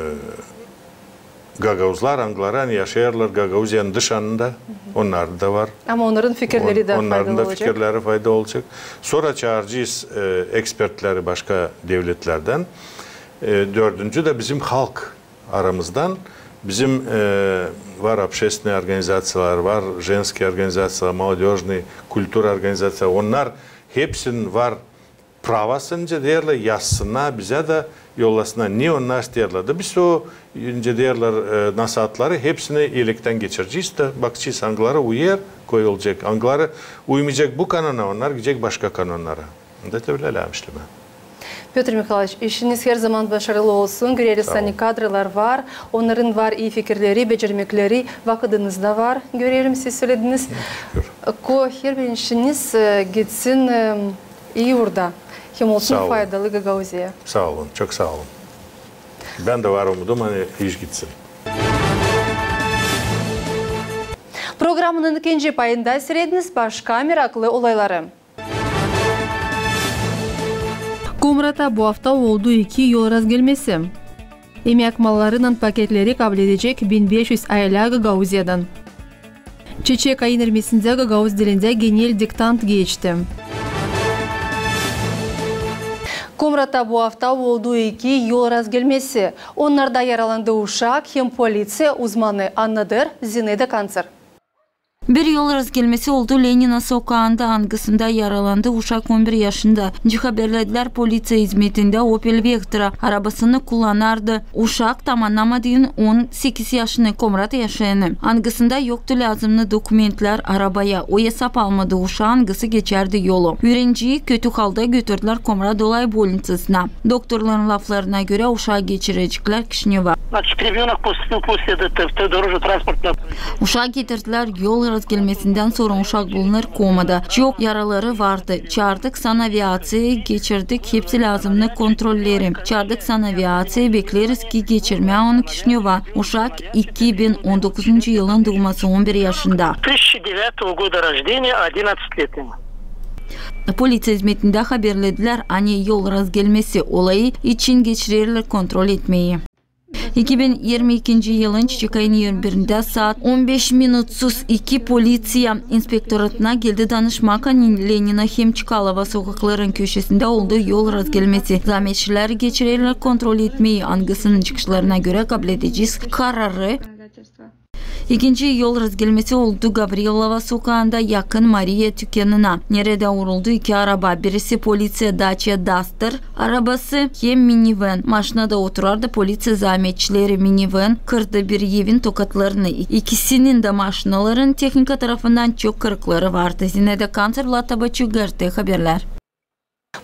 gagauzlar, angıları, ani yaşêêrlar Gagauziyanın dışında, onnarda da var. Ama onnarın fikirleri dä faydalı olacek. Onnarın da fikirleri faydalı olacek. Sora çaaracez, e, ekspertleri başka devletlerdän. E, dördüncü dä bizim halk aramızdan. Bizim, e, var общественные организациялар, var женские организациялар, молодёжные, культура организациялары. Onnar hepsinin var pravası, nicä deerlär, yazsınnar, bizä dä yollasınnar, ne onnar isteerlär. Da biz o, nicä deerlär, e, nasaatları hepsini elektän geçirecez dä, bakacez, angıları uyêr, koyulacek, angıları uymayacek bu kanuna, onnar gidecek başka kanunlara. Da te bilä lääzım işlemää. Pötr Mihayloviç, işiniz her zaman başarılı olsun. Göreriz, ani kadralar var, onnarın var ii fikirleri, becermekleri, vakıdınız da var, görerim, siz sölediniz. Şükür. Ko herbir işiniz, e, gitsin, e, ii uurda. Hem olsun faydalı Gagauziyaya. Saa olun, çok saa olun. Bän dä var umudum, ani iş gitsin. Programanın ikinci payında siirediniz başka meraklı olayları. Komratta bu afta oldu iki yol razgelmesi. Imäk mallarınnan paketleri kabledecek bin beş üz aylä Gagauziyadan. Çiçek ayın irmisindä gagauz dilindä genel diktant geçti. Komratta bu afta oldu iki yol razgelmesi. Onnarda yaralandı uşak hem poliţiya uzmanı. Annader Zinaida Kanţer. Bir yol razgelmesi oldu Lenina sokaanda, angısında yaralandı uşak on bir yaşında. Nicä haberledilär poliţiya izmetindä, Opel Vektra arabasını kullanardı uşak, tamannamadıın on sekiz yaşını, Komratta yaşayanı, angısında yoktu lääzımnı dokumentlär arabaya. O esap almadı uşaa, angısı geçärdi yolu. Üürencii kötü halda götürdülär Komrat dolay bolniţasına. Doktorların laflarına görä, uşaa geçireceklär Kişineva. Значит, ребёнок поступил после ДТП, дорожно-транспортного происшествия. Uşaa getirdilär yol razgelmesindän sora, uşak bulunêr komada. Çok yaraları vardı. Çaardık sanaviaţiyayı, geçirdik hepsi lääzımnı kontrolleri. Çaardık sanaviaţiyayı, bekleeriz ki geçirmää onu Kişineva. Uşak iki bin on dokuzuncu yılın duuması, on bir yaşında. Тысяча девятого года рождения, одиннадцать лет ему. Poliţiya izmetindä haberledilär, ani yol razgelmesi olayı için geçirerlär kontrol etmeyi. İki bin irmi ikinci yılın çiçek ayın irmi birindä saat on beş minutsuz iki poliţiya inspektoratına geldi danışmaa, ani Lenina hem Çkalova sokakların köşesindä oldu yol razgelmesi. Zaametçilär geçirerlär kontrol etmeyi, angısının çıkışlarına görä kabledecez kararı. İkinci yol razgelmesi oldu Gavrilova sokaanda, yakın Mariya tükänına, neredä uuruldu iki araba. Birisi poliţiya Dacia Duster arabası hem miniven. Maşinada oturardı poliţiya zaametçileri. Miniven kırdı bir evin tokatlarını. İkisinin dä maşinaların tehnika tarafından çok kırıkları vardı. Zinaida Kanţer, Vlad Tabaçuk, GRT Haberlär.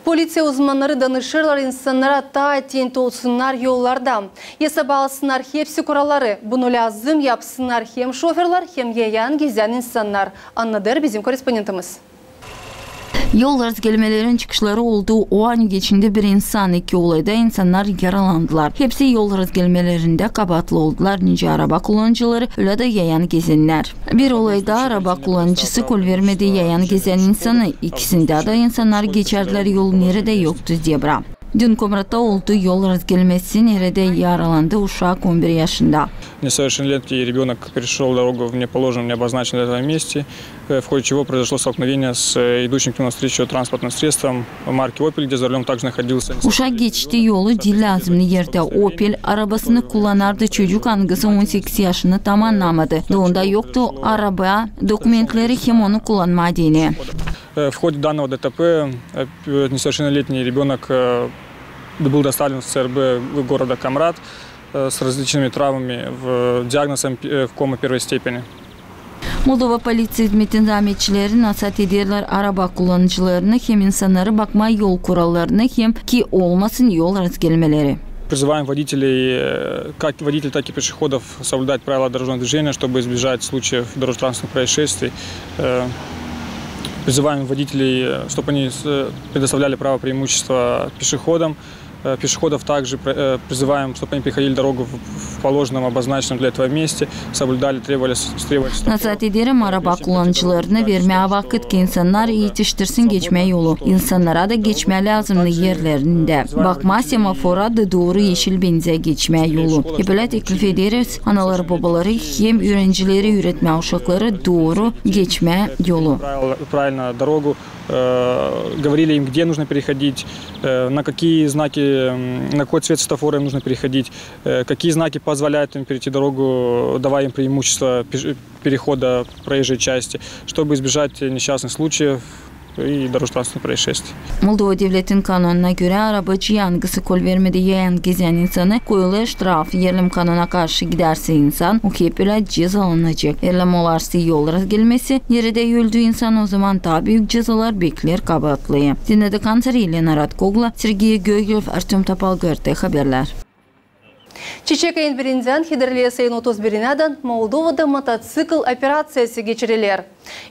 Poliţiya uzmannarı danışêrlar insannara taa atenti olsunnar yollarda. Esaba alsınnar hepsi kuralları. Bunu lääzım yapsınnar hem şoferlär, hem yayan gezän insannar, annadêr bizim korrespondentimiz. Yol razgelmelerin çıkışları oldu o an, geçindi bir insan. İki olayda insannar yaralandılar. Hepsi yol razgelmelerindä kabaatlı oldular, nicä araba kullanıcıları, ölä dä yayan gezennär. Bir olayda araba kullanıcısı kol vermedi yayan gezän insana. İkisindä dä insannar geçärdilär yolu, neredä yoktu zebra. Dün Komratta oldu yol razgelmesi, neredä yaralandı uşak on bir yaşında. Несовершеннолетний ребёнок перешёл дорогу в неположенном, необозначенном для этого месте, э, в ходе чего произошло столкновение с, э, идущим к нему навстречу транспортным средством марки Opel, где за рулём также находился несовершеннолетний ребёнок. Uşak geçti yolu diil lääzımnı erdä. Opel arabasını kullanardı çocuk, angısı on sekiz yaşını tamannamadı. Da onda yoktu araba dokumentleri hem onu kullanmaa deyni. Э, в ходе данного ДТП, э, п-, несовершеннолетний ребёнок, э, был доставлен в ЦРБ города Комрат, э, с различными травмами, в, диагнозом пи-, э, кома первой степени. Moldova polisiya hızmetinin zaametçileri nasaat ederlär araba kullanıcılarını hem insannarı bakmaa yol kurallarını hem ki olmasın yol rastgelmeleri. Призываем водителей, э, как водителей, так и пешеходов, соблюдать правила дорожного движения, чтобы избежать случаев дорожно-транспортных происшествий. Э, призываем водителей, э, чтобы они с-, э, предоставляли право преимущества пешеходам. Э, пешеходов также пр-, э, призываем, чтобы они переходили дорогу в, в положенном, обозначенном для этого месте, соблюдали, требовали с-, требовали с-. Nasaat ederim araba kullanıcılarını vermää vakıt, ki insannar etiştirsin geçmää yolu. İnsannara da geçmää lääzımnı erlerindä. Bakmaa semafora da dooru eşil benzä geçmää yolu. Hep ölä teklif ederiz anaları, bobaları hem üürencileri üüretmää uşakları dooru geçmää yolu. Правил-, правильно дорогу, э, говорили им, где нужно переходить, э, на какие знаки, м, на какой цвет светофора им нужно переходить, э, какие знаки позволяют им перейти дорогу, давая им преимущество пеш-, перехода проезжей части, чтобы избежать несчастных случаев и дорожно-транспортных происшествий. Moldova devletin kanununa görä, arabacı, angısı kol vermedä yayan gezän insanı, koyulêr ştraf. Erlim kanuna karşı gidärsä insan, o hep ölä cezalanacek. Erlim olarsa yol rastgelmesi, neredä öldü insan, ozaman taa büük cezalar bekleer kabaatlıyı. Zinaida Kantsareli, Elena Radkogla, Sergey Göglev, Artöm Topal, GRT Haberlär. Çiçek ayın birindän hederleyä sayın otuz birinädän Moldovada mototsikl operaţiyası geçiriler.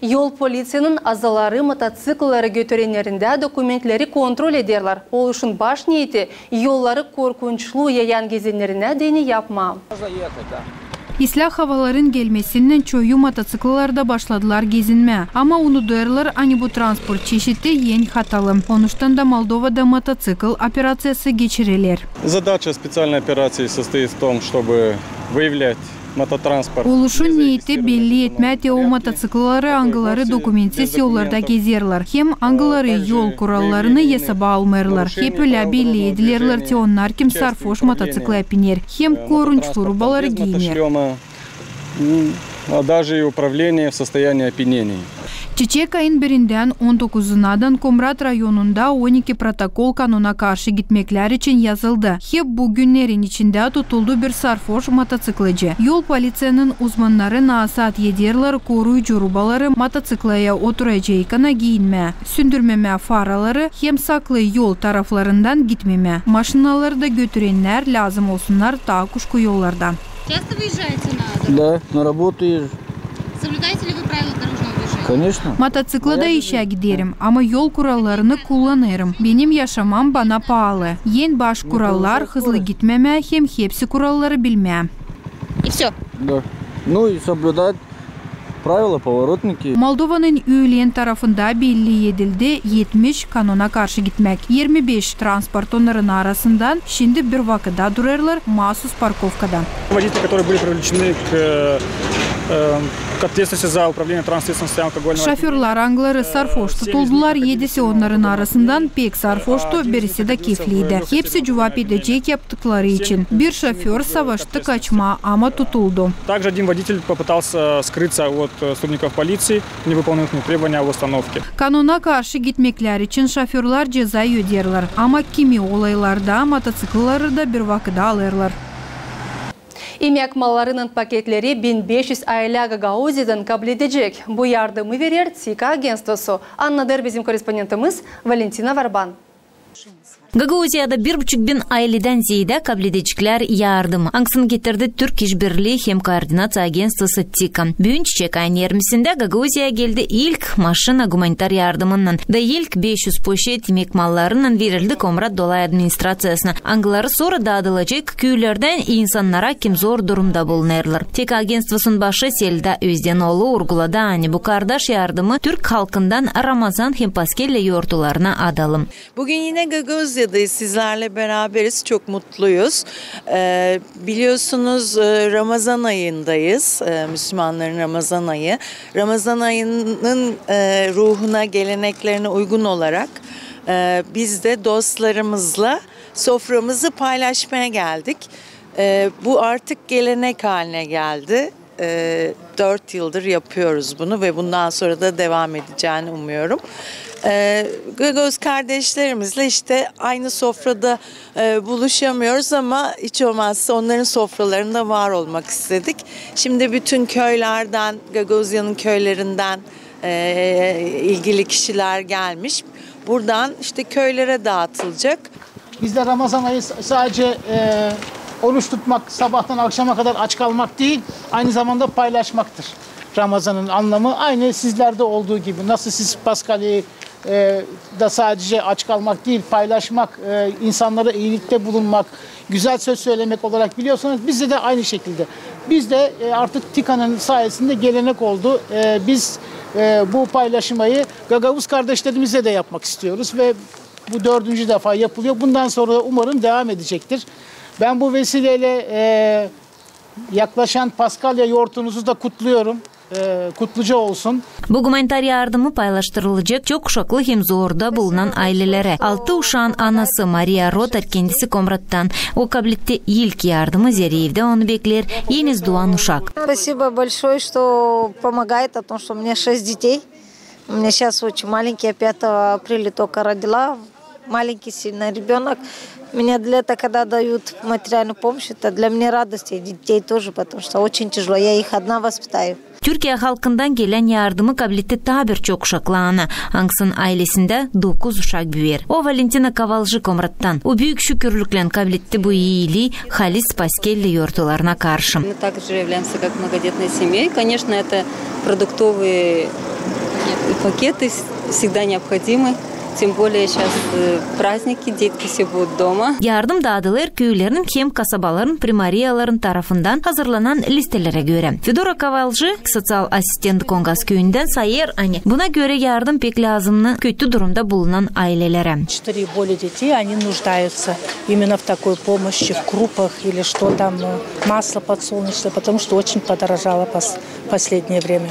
Yol polisiyanın azaları mototsikılları götürenlerindä dokumentleri kontrol ederlär. Oluşun baş neeti yolları korkunçluu yayan gezenlerinä deyni yapmaa. İslää havaların gelmesinnän çoyu mototsikıllarda başladılar gezinmää. Ama unudêrlar, ani bu transport çeşidi en hatalı. Onuştan da Moldovada mototsikl operaţiyası geçiriler. Задача специальной операции состоит в том, чтобы выявлять мототранспорт. Oluşun neeti belli etmää te o mototsikılları, angıları dokumentsiz yollarda gezerlär, hem angıları yol kurallarını esaba almêêrlar. Hep ölä belli edilerlär te onnar, kim sarfoş mototsikla piner hem korunçlu rubaları giiner. А даже и управление в состоянии опьянения. Çiçek ayın birindän on dokuzunadän Komrat rayonunda on iki protokol kanuna karşı gitmeklär için yazıldı. Hep bu günnerin içindä tutuldu bir sarfoş mototsiklacı. Yol polisiyanın uzmannarı nasaat ederlär koruyucu rubaları mototsiklaya oturacaykana giinmää, sündürmemää faraları hem saklı yol taraflarından gitmemää. Maşinaları da götürennär lääzım olsunnar taa kuşku yollardan. Часто выезжаете на дорогу? Да, на работу езжу. Соблюдаете ли вы правила дорожного движения? Конечно. Mototsiklada işä giderim, ama yol kurallarını kullanêrım. Benim yaşamam bana paalı. En baş kurallar hızlı gitmemää hem hepsi kuralları bilmää. И всё. Да. Ну и соблюдать правила поворотники. Moldovanın üülen tarafında belli edildi etmiş kanuna karşı gitmäk. Yirmi beş transport onnarın arasından şindi bir vakıda durêrlar maasuz parkovkada. Водители, которые были привлечены к, э, к ответственности за управление транспортным средством в состоянии алкогольного опьянения. Şoförlar, angıları sarfoş tutuldular, edisi onnarın arasından pek sarfoştu, birisi dä kefliydi. Hepsi cuvap edecek yaptıkları için. Bir şoför savaştı kaçmaa, ama tutuldu. Также один водитель попытался скрыться от, э, сотрудников полиции, не выполнил их требования об остановке. Kanuna karşı gitmeklär için şoförlar ceza öderlär, ama kimi olaylarda mototsiklları da bir vakıda alêrlar. İmäk mallarının paketleri bin beş üz aylä Gagauziyadan kabledecek. Bu yardımı verer TİKA agentstvosu. Annadêr bizim korrespondentimiz Valentina Varban. Gagauziyada bir buçuk bin ayledän zeedä kabledeceklär yardım, angısını getirdi Türk işbirlii hem koordinaţiya agentstvosu TİKA. Büün çiçek ayın irmisindä Gagauziyaya geldi ilk maşina gumanitar yardımınnan da ilk beş üz poşet imäk mallarınnan verildi Komrat Dolay administraţiyasına, angıları sora daadılacek küülerdän insannara, kim zor durumda bulunêrlar. TİKA agentstvosunun başı Selda Özdenoğlu urguladı, ani bu kardaş yardımı türk halkından Ramazan hem Paskella yortularına adalım. Bugün yine Gagauziya'dayız, sizlerle beraberiz, çok mutluyuz. Ee, biliyorsunuz, e, Ramazan ayındayız, e, Müslümanların Ramazan ayı. Ramazan ayının, e, ruhuna, geleneklerine uygun olarak, e, biz de dostlarımızla soframızı paylaşmaya geldik. E, bu artık gelenek haline geldi. E, dört yıldır yapıyoruz bunu ve bundan sonra da devam edeceğini umuyorum. E, Gagavuz kardeşlerimizle işte aynı sofrada e, buluşamıyoruz ama hiç olmazsa onların sofralarında var olmak istedik. Şimdi bütün köylerden, Gagavuzya'nın köylerinden e, ilgili kişiler gelmiş. Buradan işte köylere dağıtılacak. Bizde Ramazan ayı s- sadece e, oruç tutmak, sabahtan akşama kadar aç kalmak değil, aynı zamanda paylaşmaktır Ramazan'ın anlamı. Aynı sizlerde olduğu gibi, nasıl siz Paskalya'yı e, da sadece aç kalmak değil, paylaşmak, e, insanlara iyilikte bulunmak, güzel söz söylemek olarak biliyorsanız, bizde de aynı şekilde. Biz de e, artık TİKA'nın sayesinde gelenek oldu. E, biz e, bu paylaşmayı Gagavuz kardeşlerimize de yapmak istiyoruz ve bu dördüncü defa yapılıyor. Bundan sonra da umarım devam edecektir. Ben bu vesileyle e, yaklaşan Paskalya yortunuzu da kutluyorum. E, kutluca olsun. Bu gumanitar yardımı paylaştırılacek çok uşaklı hem zorda bulunan aylelere. Altı uşaan anası Mariya Rotar kendisi Komrattan. O kabletti ilk yardımı, zerä evdä onu bekleer eniz duan uşak. Спасибо большое, что помогает, о том, что у меня шесть детей. У меня сейчас очень маленькие, пятого апреля только родила. Маленький сильно ребенок. Меня для этого, когда дают материальную помощь, это для меня радость и детей тоже, потому что очень тяжело. Я их одна воспитаю. Türkiye halkından gelän yardımı kabletti taa bir çok uşaklı ana, angısının aylesindä dokuz uşak büyer. O Valentina Kavalcı Komrattan. O büük şükürlüklän kabletti bu iilii halis Paskelle yortularına karşı. Мы также являемся как многодетной семьей. Конечно, это продуктовые пакеты с- всегда необходимы. Тем более сейчас э, праздники, детки все будут дома. Yardım daadılêr küülerinin hem kasabaların primariyaların tarafından hazırlanan listelerä görä. Fedora Kavalcı, soţial asistent Kongas küüyündän, sayêr, ani buna görä yardım pek lääzımnı kötü durumda bulunan aylelerä. Четыре и более детей, они нуждаются именно в такой помощи, в крупах или что там, э, масло подсолнечное, потому что очень подорожало пос- последнее время.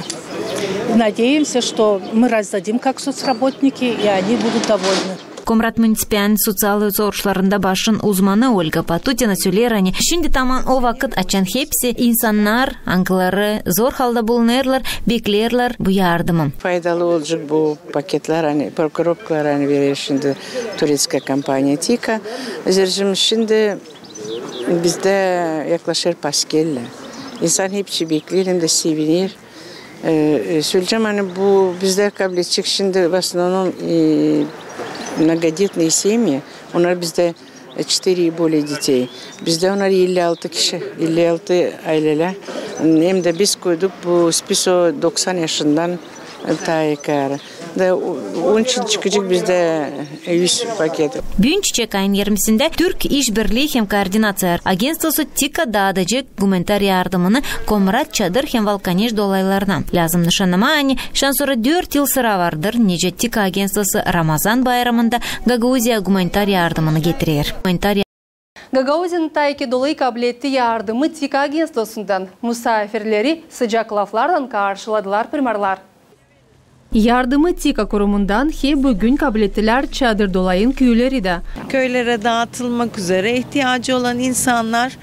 Надеемся, что мы раздадим как соцработники, и они будут довольны. Komrat municipalinin soţial soruşlarında başın uzmanı Olga Patutina söleer, ani şindi taman o vakıt, açan hepsi insannar, angıları zor halda bulunêrlar, bekleerlär bu yardımı. Faydalı olacek bu paketler, ani, korobkalar, ani verer şindi turetskaya kompaniya TİKA. Zerä şindi bizdä yaklaşêr Paskelle. İnsan hepsi bekleer hem dä seviner. E, e, söleyecäm, ani bu bizdä kabletti şindi в основном e, многодетные семьи, onnar bizdä e, четыре и более детей. Bizdä onnar elli altı kişi, elli altı aylelär. Hem dä biz koyduk bu spisoğa doksan yaşından e, taa yukarı. Da o- onun için çıkacek bizdä e, üz paket. Büün çiçek ayın irmisindä Türk işbirlii hem koordinaţiya agentstvosu TİKA daadacek gumanitar yardımını Komrat, Çadır hem Valkaneş dolaylarına. Lääzım nışannamaa, ani şansora dört yıl sıra vardır, nicä TİKA agentstvosu Ramazan bayramında Gagauziya gumanitar yardımını getirer. Gumanitar Gagauziyanın taa iki dolayı kabletti yardımı TİKA agentstvosundan. Musaafirleri sıcak laflarlan karşıladılar primarlar. Yardımı TİKA kurumundan hem büün kablettilär Çadır dolayın küüleri dä. Köylere dağıtılmak üzere ihtiyacı olan insanlar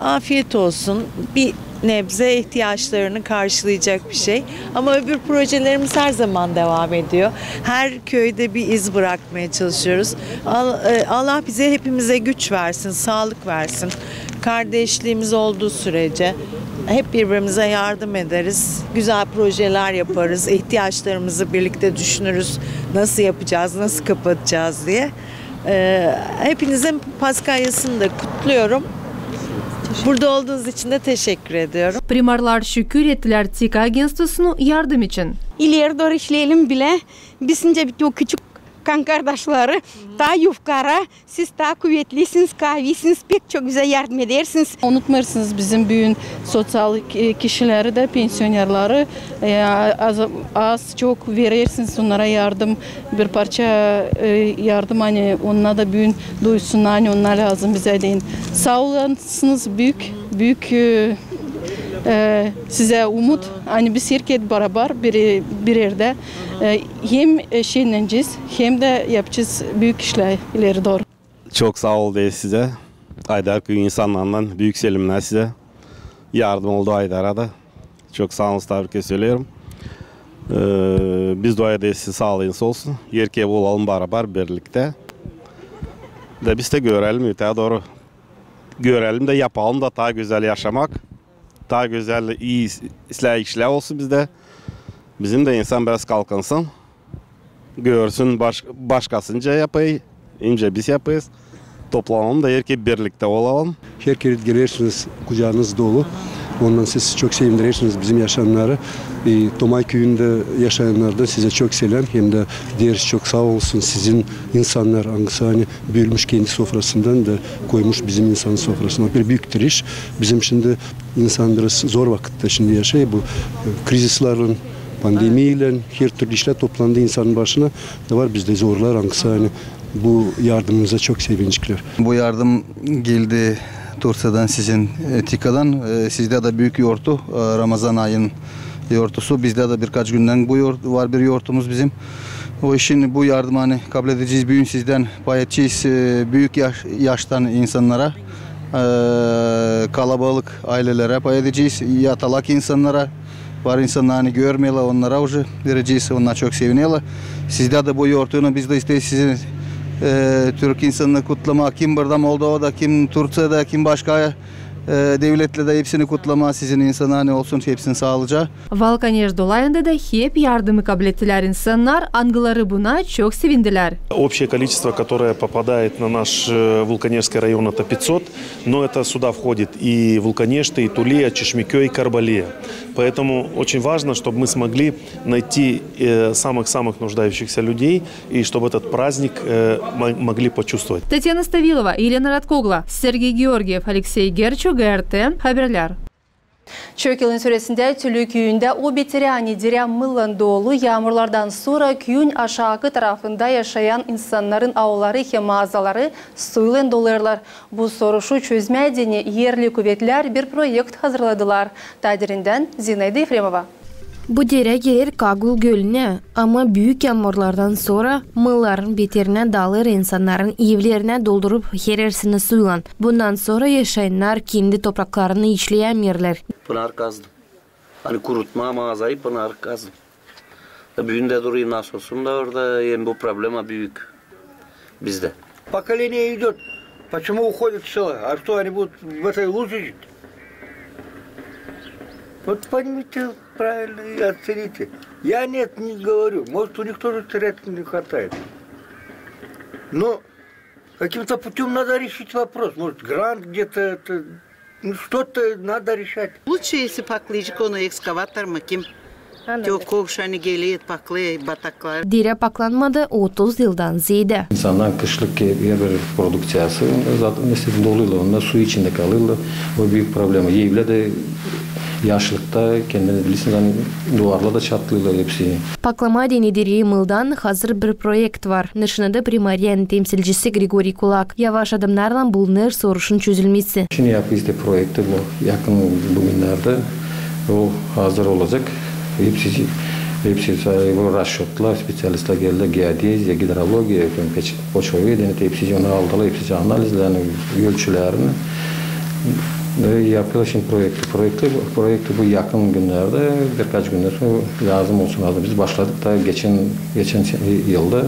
afiyet olsun. Bir nebze ihtiyaçlarını karşılayacak bir şey. Ama öbür projelerimiz her zaman devam ediyor. Her köyde bir iz bırakmaya çalışıyoruz. Al- e, Allah bize hepimize güç versin, sağlık versin. Kardeşliğimiz olduğu sürece hep birbirimize yardım ederiz. Güzel projeler yaparız. İhtiyaçlarımızı birlikte düşünürüz. Nasıl yapacağız, nasıl kapatacağız diye. E, hepinizin Paskalyasını da kutluyorum. Burada olduğunuz için de teşekkür ediyorum. Primarlar şükür ettilär TİKA agentstvosunun yardım için. İleri dooru işleyelim bilä. Biz nicä bir o küçük kankardaşları, taa yufkara, siz taa kuvetlisiniz, kaavisiniz, pek çok bizä yardım edersiniz. Unutmêêrsınız bizim büün soţial e, kişileri dä, pensionerları. E, az, az çok verersiniz onnara yardım, bir parça e, yardım, ani onnar da büün duysunnar, ani onnar lääzım bizä deyni. Saa olasınız büük, büük e, e, sizä umut, ani biz herkez barabar bir, bir erdä e, hem e, şenlenecez, hem dä yapacez büük işlär ileri dooru. Çok saa ol deeriz sizä. Aydar küüyü insannarından büük selämnär sizä. Yardım oldu Aydara da. Çok saa olun, tabii ki söleerim. Ee, biz dua ederiz, saalıınız olsun. Herkez olalım barabar, birliktä. Da biz dä görelim, ötää dooru görelim dä yapalım da taa gözäl yaşamak. Taa gözäl, ii is-, islää işlär olsun bizdä. Bizim dä insan biraz kalkınsın. Görsün baş-, başkası nicä yapêr, nicä biz yapêrız. Toplanalım da herkez birliktä olalım. Herkez gelersiniz, kucağınız dolu. Ondan siz çok sevindirersiniz bizim yaşayannarı. E, Tomay küüyündä yaşayannardan sizä çok seläm. Hem dä deeriz çok saa olsun sizin insannar, angısı ani bölmüş kendi sofrasından da koymuş bizim insanın sofrasına. Bir büük iş. Bizim şindi insan biraz zor vakıtta şindi yaşêêr. Bu, e, krizislerlän, pandemiyalan, her türlü işlär toplandı insanın başına. Da var bizdä zorlar, angısı ani bu yardımınıza çok sevinçlilär. Bu yardım geldi Turţiyadan, sizin, e, TİKAdan. E, sizdä dä büük yortu, e, Ramazan ayın yortusu. Bizdä dä birkaç gündän bu yort-, var bir yortumuz bizim. O işin bu yardımı ani kabledecez büün sizdän, pay edecez, e, büük yaş-, yaştan insannara, e, kalabalık aylelerä pay edecez, yatalak insannara. Var insannar ani görmeerlär, onnara uje verecez, onnar çok sevinerlär. Sizdä dä bu yortuylan biz dä isteeriz sizin, e, türk insannarını kutlamaa. Kim burada Moldovada, kim Turţiyada, kim başka, e, devletlerdä, hepsini kutlamaa sizin insannar ani olsun hepsinin saalıcaa. Vulkanež dolayında da hep yardımı kablettilär insannar, angıları buna çok sevindilär. Общее количество, которое попадает на наш, э, Вулканежский район, это пятьсот, но это сюда входит и Вулканежты, и Тулия, Чешмекё, и Карбалия. Поэтому очень важно, чтобы мы смогли найти, э, самых-самых нуждающихся людей, и чтобы этот праздник, э, мо-, могли почувствовать. Tatyana Stavilova, Elena Radkogla, Sergey Georgiev, Aleksey Gerçu, G R T haberlär. Çok yılın süresindä Tülü küüyündä o beterä ani derä mıllan dolu. Yaamurlardan sora küüyün aşaakı tarafında yaşayan insannarın aulları hem maazaları suylan dolêrlar. Bu soruşu çözmää deyni erli kuvetlär bir proekt hazırladılar. Taa derindän Zinaida Efremova. Bu derä geler Kagul gölünä, ama büük yaamurlardan sora mılların beterinä dalêr insannarın evlerinä, doldurup herersini suylan. Bundan sora yaşayannar kendi topraklarını işleyämeerlär. Pınar kazdım. Ani kurutmaa maazayı, pınar kazdım. Da büün dä durêr nasosun da orada, hem bu problema büük bizdä. Поколение идёт. Почему уходят в села? А что, они будут в этой луже жить? Вот поймите правильно и оцените. Я нет, не говорю. Может, у них тоже территории не хватает. Но каким-то путём надо решить вопрос. Может, грант где-то это, ну, что-то надо решать. Лучше, если paklayacek onu ekskavator mı kim. Anladım. Yok, kovşanı geler, paklêêr batakları. Derä paklanmadı otuz yıldan zeedä. İnsannar kışlık ki-, her bir produkţiyası, zaten mesela doluylan, onda su içindä kalêrlar. O büük problema. Evlär dä yaşlıkta, kendiniz bilirsiniz, ani duvarlar da çatlêêrlar hepsi. Paklamaa deyni dereyi mıldan hazır bir proekt var. Nışinadı primariyanın temsilcisi Grigoriy Kulak. Yavaş adımnarlan bulunêr soruşun çözülmesi. Şindi yapêrız te proekti bu, yakın bu günnerdä. O hazır olacek. Hepsi, hepsi bu raşotlar, specialistlär geldi, geodeziya, gidrologiya, peç-, poçovedenie, hepsi onu aldılar, hepsi analizlerini, ölçülerini. Ve yapêrlar şindi proekti. Proekti, proekti bu yakın günnerdä, birkaç gündän sora lääzım olsun, lääzım. Biz başladık da geçän, geçän se-, yılda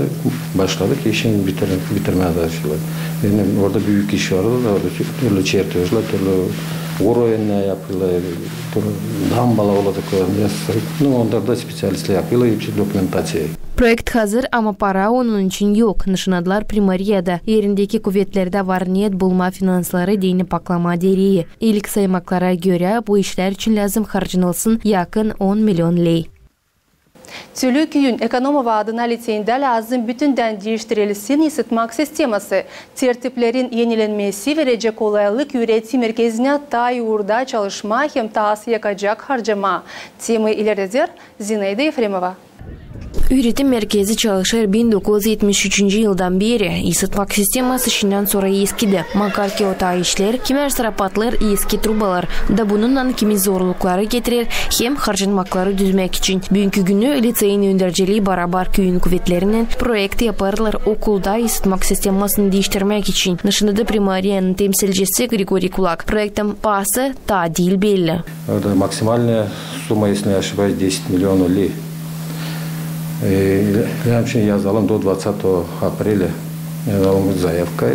başladık, işin bitir-, bitirmää çalışêrlar. Yani orada büük iş var, orada türlü çertejlär, türlü urovenlär yapêrlar, türlü dambalar olacek, ne sırık. Ну, onnar da specialistlär yapêrlar, hepsi dokumentaţiya. Proekt hazır, ama para onun için yok. Nışinadılar primariyada. Erindeki kuvetlerdä var neet bulmaa finansları deyni paklamaa dereyi. İlk saymaklara görä, bu işlär için lääzım harcanılsın yakın on million ley. Tülü küüyün Ekonomova adına liţeyindä lääzım bütündän diiştirilsin ısıtmak sisteması. Tertiplerin enilenmesi verecek kolaylık üüretim merkezinä taa ii uurda çalışmaa hem taa az yakacak harcamaa. Temayı ilerleder Zinaida Efremova. Üüretim merkezi çalışêr bin dokuz üz etmiş üçüncü yıldan beeri. Isıtmak sisteması şindän sora eskidi. Makar ki o taa işleer, kimär sıra patlêêr eski trubalar. Da bununnan kimi zorlukları getirer hem harcanmakları düzmäk için. Büünkü günü liţeyin önderciliyi barabar küüyün kuvetlerinnän proekt yapêrlar okulda isıtmak sistemasını diiştirmäk için. Nışinadı primariyanın temsilcisi Grigoriy Kulak. Proektin paası taa diil belli. Это максимальная Сумма, если не ошибаюсь, десять миллионов ли. Э, лям şimdi yazalım до двадцатого апреля. Yazalım bu заявка.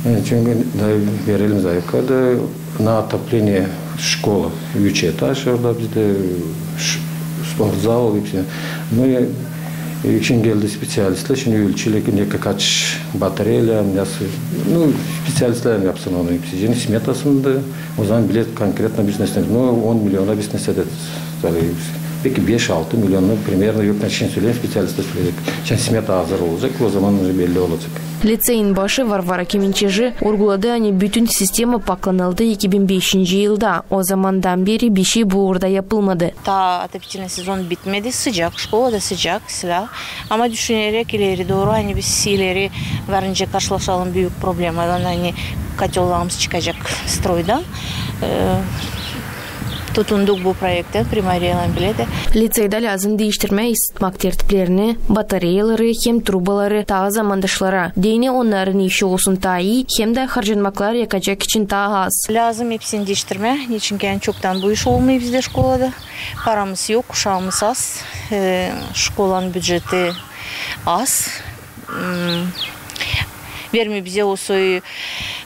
E, çünkü da verelim заявка da на отопление школа. Üç etaž orada bizde ş-, sportzal hepsi. Ну, e, için geldi специалистлär, şimdi ölçüler ki ne kaç batareya, nasıl, ну, специалистлär yapsın onu hepsi. Şimdi smetasında o zaman bilet конкретно biz ne istedik. Ну, on milyona biz ne istedik. Peki beş-altı milyon, ну, примерно yok, şimdi söyleyeyim, специалистлär söyleyecek. Şimdi smeta hazır olacak, o zaman уже belli olacak. Liţeyin başı Varvara Kemençeci urguladı, ani bütün sistema paklanıldı iki bin beşinci yılda. O zamandan beri bişey bu uurda yapılmadı. Taa отопительный сезон bitmedi, sıcak, şkolada sıcak, islää. Ama düşüneräk ileri dooru, ani biz ileri varınca karşılaşalım büük problemadan, ani kotellarımız çıkacek stroydan. E, tutunduk bu proektä, primariyaylan bilä dä. Liţeyda lääzım diiştirmää isıtmak tertiplerini, batareyaları hem trubaları taa zamandaşlara. Deyni onnarın işi olsun taa ii, hem dä harcanmaklar yakacek için taa az. Lääzım hepsini diiştirmää, neçin ki ani çoktan bu iş olmêêr bizdä şkolada. Paramız yok, uşaamız az, e, şkolanın büceti az. M, vermeer bizä o soy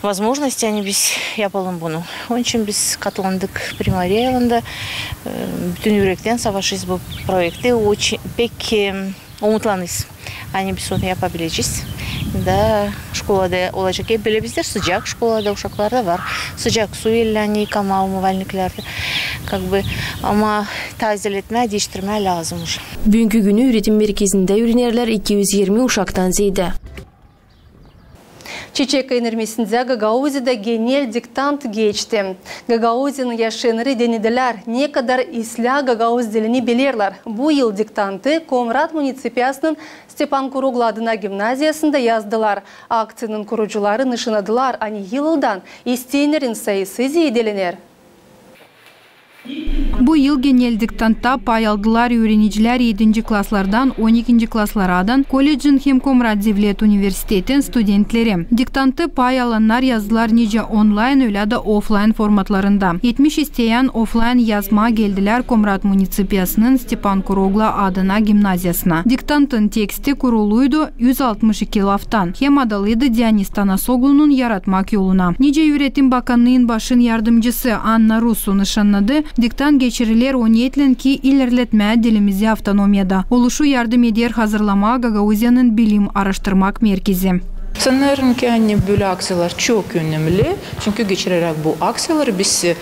возможности, ani biz yapalım bunu. Onun için biz katlandık primariyaylan da, e, bütün ürektän savaşêrız bu proektä. Очень, pek, e, umutlanêrız, ani biz onu yapabilecez. Da şkolada olacek, hep bilä bizdä sıcak, şkolada uşaklar da var. Sıcak su, illä ani yıkamaa umıvalniklerdä. Как бы, ama tazeletmää, diiştirmää lääzım уже. Büünkü günü üüretim merkezindä üürenerlär iki üz irmi uşaktan zeedä. Çiçek ayın irmisindä Gagauziyada genel diktant geçti. Gagauziyanın yaşayannarı denedilär, nekadar islää gagauz dilini bilerlär. Bu yıl diktantı Komrat municipiyasının Stepan Kuroglu adına gimnaziyasında yazdılar. Akţiyanın kurucuları nışannadılar, ani yıldan isteyennerin sayısı zeedelener. Bu yıl genel diktantta pay aldılar üürenicilär edinci klaslardan on ikinci klaslardan, kollecin hem Komrat devlet universitetin studentleri. Diktantta pay alannar yazdılar nicä onlayn, ölä dä oflayn formatlarında. Etmiş isteyän oflayn yazmaa geldilär Komrat municipiyasının Stepan Kuroglu adına gimnaziyasına. Diktantın teksti kuruluydu üz altmış iki laftan hem adalıydı Dionis Tanasoglunun yaratmak yoluna. Nicä üüretim bakannıın başın yardımcısı Anna Rusu nışannadı, diktant geçiriler o niyetlän, ki ilerletmää dilimizi avtonomiyada. Oluşu yardım eder hazırlamaa Gagauziyanın bilim aaraştırmak merkezi. Sanêrım ki, ani bölä akţiyalar çok önemli, çünkü geçireräk bu akţiyaları biz, e,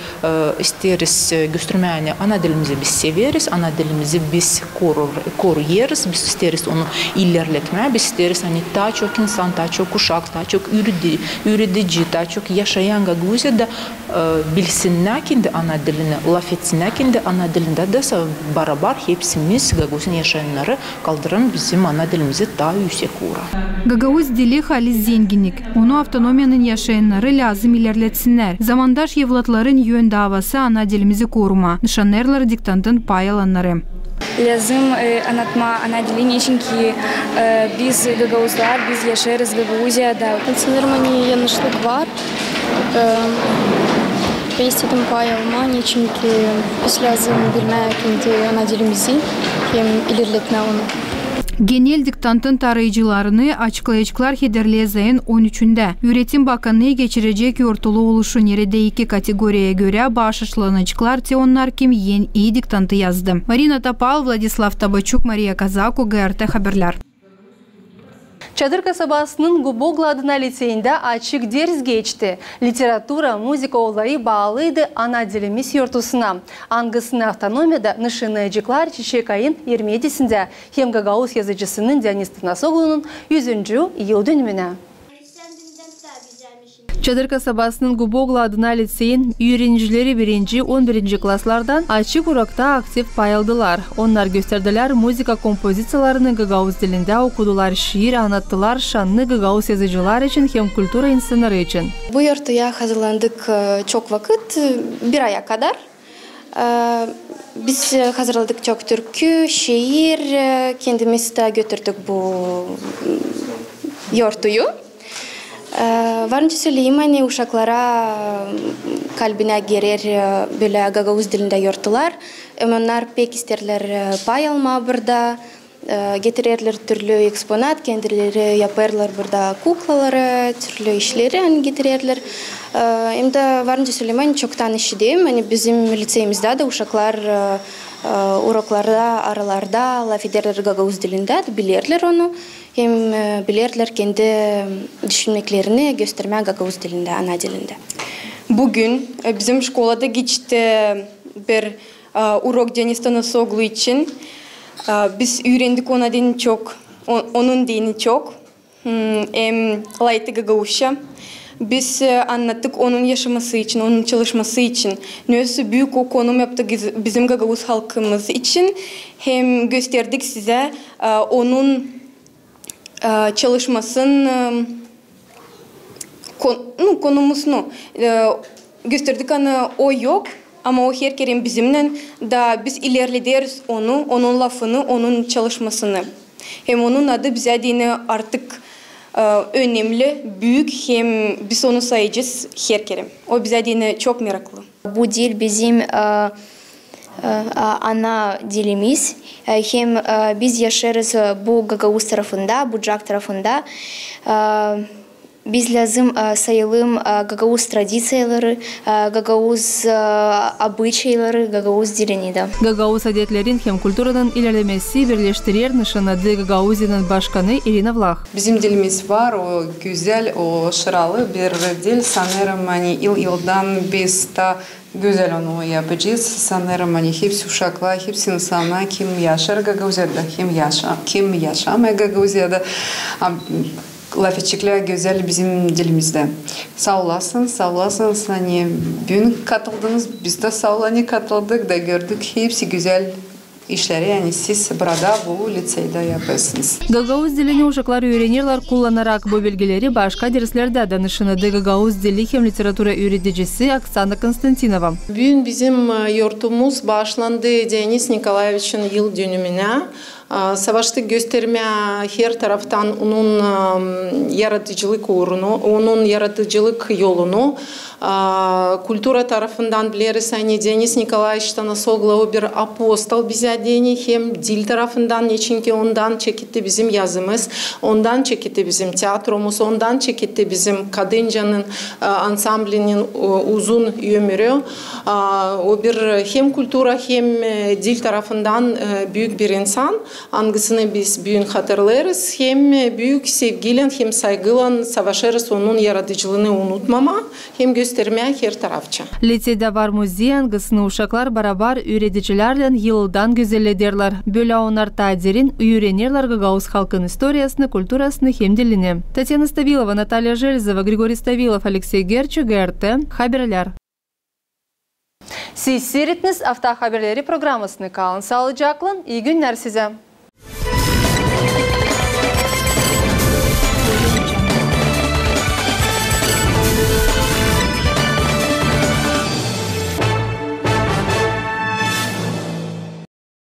isteeriz, e, göstermää, ani ana dilimizi biz severiz, ana dilimizi biz korur-, koruyêrız, biz isteeriz onu ilerletmää, biz isteeriz, ani taa çok insan, taa çok uşak, taa çok üüredi-, üüredici, taa çok yaşayan Gagauziyada, e, bilsinnär kendi ana dilini, lafetsinnär kendi ana dilindä dä, sa-, barabar hepsimiz, Gagauziyanın yaşayannarı, kaldıralım bizim ana dilimizi taa üüsek uura. Gagauz dili halis zenginnik. Onu avtonomiyanın yaşayannarı lääzım ilerletsinnär. Zamandaş evlatların ön daavası ana dilimizi korumaa. Nışannêêrlar diktantın pay alannarı. Lääzım, e, annatmaa ana dili, neçin ki, e, biz gagauzlar, biz yaşêêrız Gagauziyada. Sanêrım, ani yannışlık var. E, bän istedim pay almaa, neçin ki biz lääzım bilmää kendi ana dilimizi hem ilerletmää onu. Genel diktantın taarıyıcılarını açıklayaceklar Hederlez ayın on üçündä. Üüretim bakannıı geçirecek yortulu oluşu, neredä iki kategoriyaya görä baaşışlanaceklar, te onnar, kim en ii diktantı yazdı. Marina Topal, Vladislav Tabaçuk, Mariya Kazaku, GRT Haberlär. Çadır kasabasının Guboglu adına liţeyindä açık ders geçti. Literatura, muzıka olayı baalıydı ana dilimiz yortusuna, angısını avtonomiyada nışannayaceklar çiçek ayın irmi edisindä hem gagauz yazıcısının Dionis Tanasoglunun üzüncü yıldönümünä. Çadır kasabasının Guboglu adına liţeyin üürenicileri birinci, on birinci klaslardan açık urakta aktiv pay aldılar. Onnar gösterdilär muzıka kompoziţiyalarını gagauz dilindä, okudular şiir, annattılar şannı gagauz yazıcılar için hem kultura insannarı için. Bu yortuya hazırlandık, e, çok vakıt, e, bir aya kadar. E, biz, e, hazırladık çok türkü, şiir, e, kendimiz dä götürdük bu, m, yortuyu. E, var nicä söleyim, ani uşaklara, e, kalbinä gerer, e, bölä gagauz dilindä yortular. Hem onnar pek isteerlär, e, pay almaa burada, e, getirerlär türlü eksponat, kendileri yapêrlar burada kuklaları, türlü işleri, ani getirerlär. E, hem dä var nicä söleyim, ani çoktan işiderim, ani bizim liţeyimizdä dä uşaklar, e, e, uroklarda, aralarda lafederlär gagauz dilindä, bilerlär onu. Hem, e, bilerlär kendi düşünmeklerini göstermää gagauz dilindä, ana dilindä. Büün, e, bizim şkolada geçti bir, e, urok Denis Tanasoglu için. E, biz üürendik ona deyni çok, o-, onun deyni çok. Hmm, hem layıktı gagauzça. Biz, e, annattık onun yaşaması için, onun çalışması için. Nesoy büük o konum yaptı giz-, bizim gagauz halkımız için. Hem gösterdik sizä, e, onun, e, çalışmasın, e, kon-, nu, konumuz, nu, e, gösterdik, ani o yok, ama o herkerän bizimnän, da biz ilerlederiz onu, onun lafını, onun çalışmasını. Hem onun adı bizä deyni artık, e, önemli, büük, hem biz onu sayacez herkerän. O bizä deyni çok meraklı. Bu dil bizim, e, e, a-, ana dilimiz, e, hem, e, biz yaşêêrız, e, bu gagauz tarafında, Bucak tarafında. E, biz lääzım, e, sayalım, e, gagauz tradiţiyaları, e, gagauz, e, obıçayları, gagauz dilini dä. Gagauz adetlerin hem kulturanın ilerlemesi birleştirer, nışannadı Gagauziyanın başkanı İrina Vlah. Bizim dilimiz var, o gözäl, o şıralı bir dil. Sanêrım, ani yıl-yıldan biz taa gözäl onu yapacez. Sanêrım, ani hepsi uşaklar, hepsi insannar, kim yaşêêr Gagauziyada, kim yaşa-, kim yaşamêêr Gagauziyada, a, lafedeceklär gözäl bizim dilimizdä. Saa olasınız, saa olasınız, ani büün katıldınız, biz dä saa olun, ani katıldık da gördük hepsi gözäl işleri, ani siz burada bu liţeydä yapêrsınız. Gagauz dilini uşaklar üürenerlär kullanarak bu bilgileri başka derslerdä dä, nışannadı gagauz dili hem literatura üüredicisi Oksana Konstantinova. Büün bizim, e, yortumuz baaşlandı Denis Nikolaeviçin yıldönümünä. E, savaştık göstermää her taraftan onun, e, yaradıcılık uurunu, onun yaradıcılık yolunu. A, kultura tarafından bileriz, ani Denis Nikolaeviç Tanasoglu o bir apostol bizä deyni, hem dil tarafından, neçinki ondan çeketti bizim yazımız, ondan çeketti bizim teatromuz, ondan çeketti bizim Kadıncanın, e, ansamblinin, e, uzun ömürü. A, o bir hem kultura, hem, e, dil tarafından, e, büük bir insan, angısını biz büün hatırlêêrız, hem, e, büük sevgiylän, hem saygıylan savaşêrız onun yaradıcılığını unutmamaa hem göstermää her tarafça. Liţeydä var muzey, angısını uşaklar barabar üüredicilerlän yıldan gözellederlär. Bölä onnar taa derin üürenerlär gagauz halkın istoriyasını, kulturasını hem dilini. Tatyana Stavilova, Natalya Jelezova, Grigoriy Stavilov, Aleksey Gerçu, G R T haberlär. Siz siiredäniz Afta haberleri programasını. Kalın saalıcaklan, ii günnär sizä.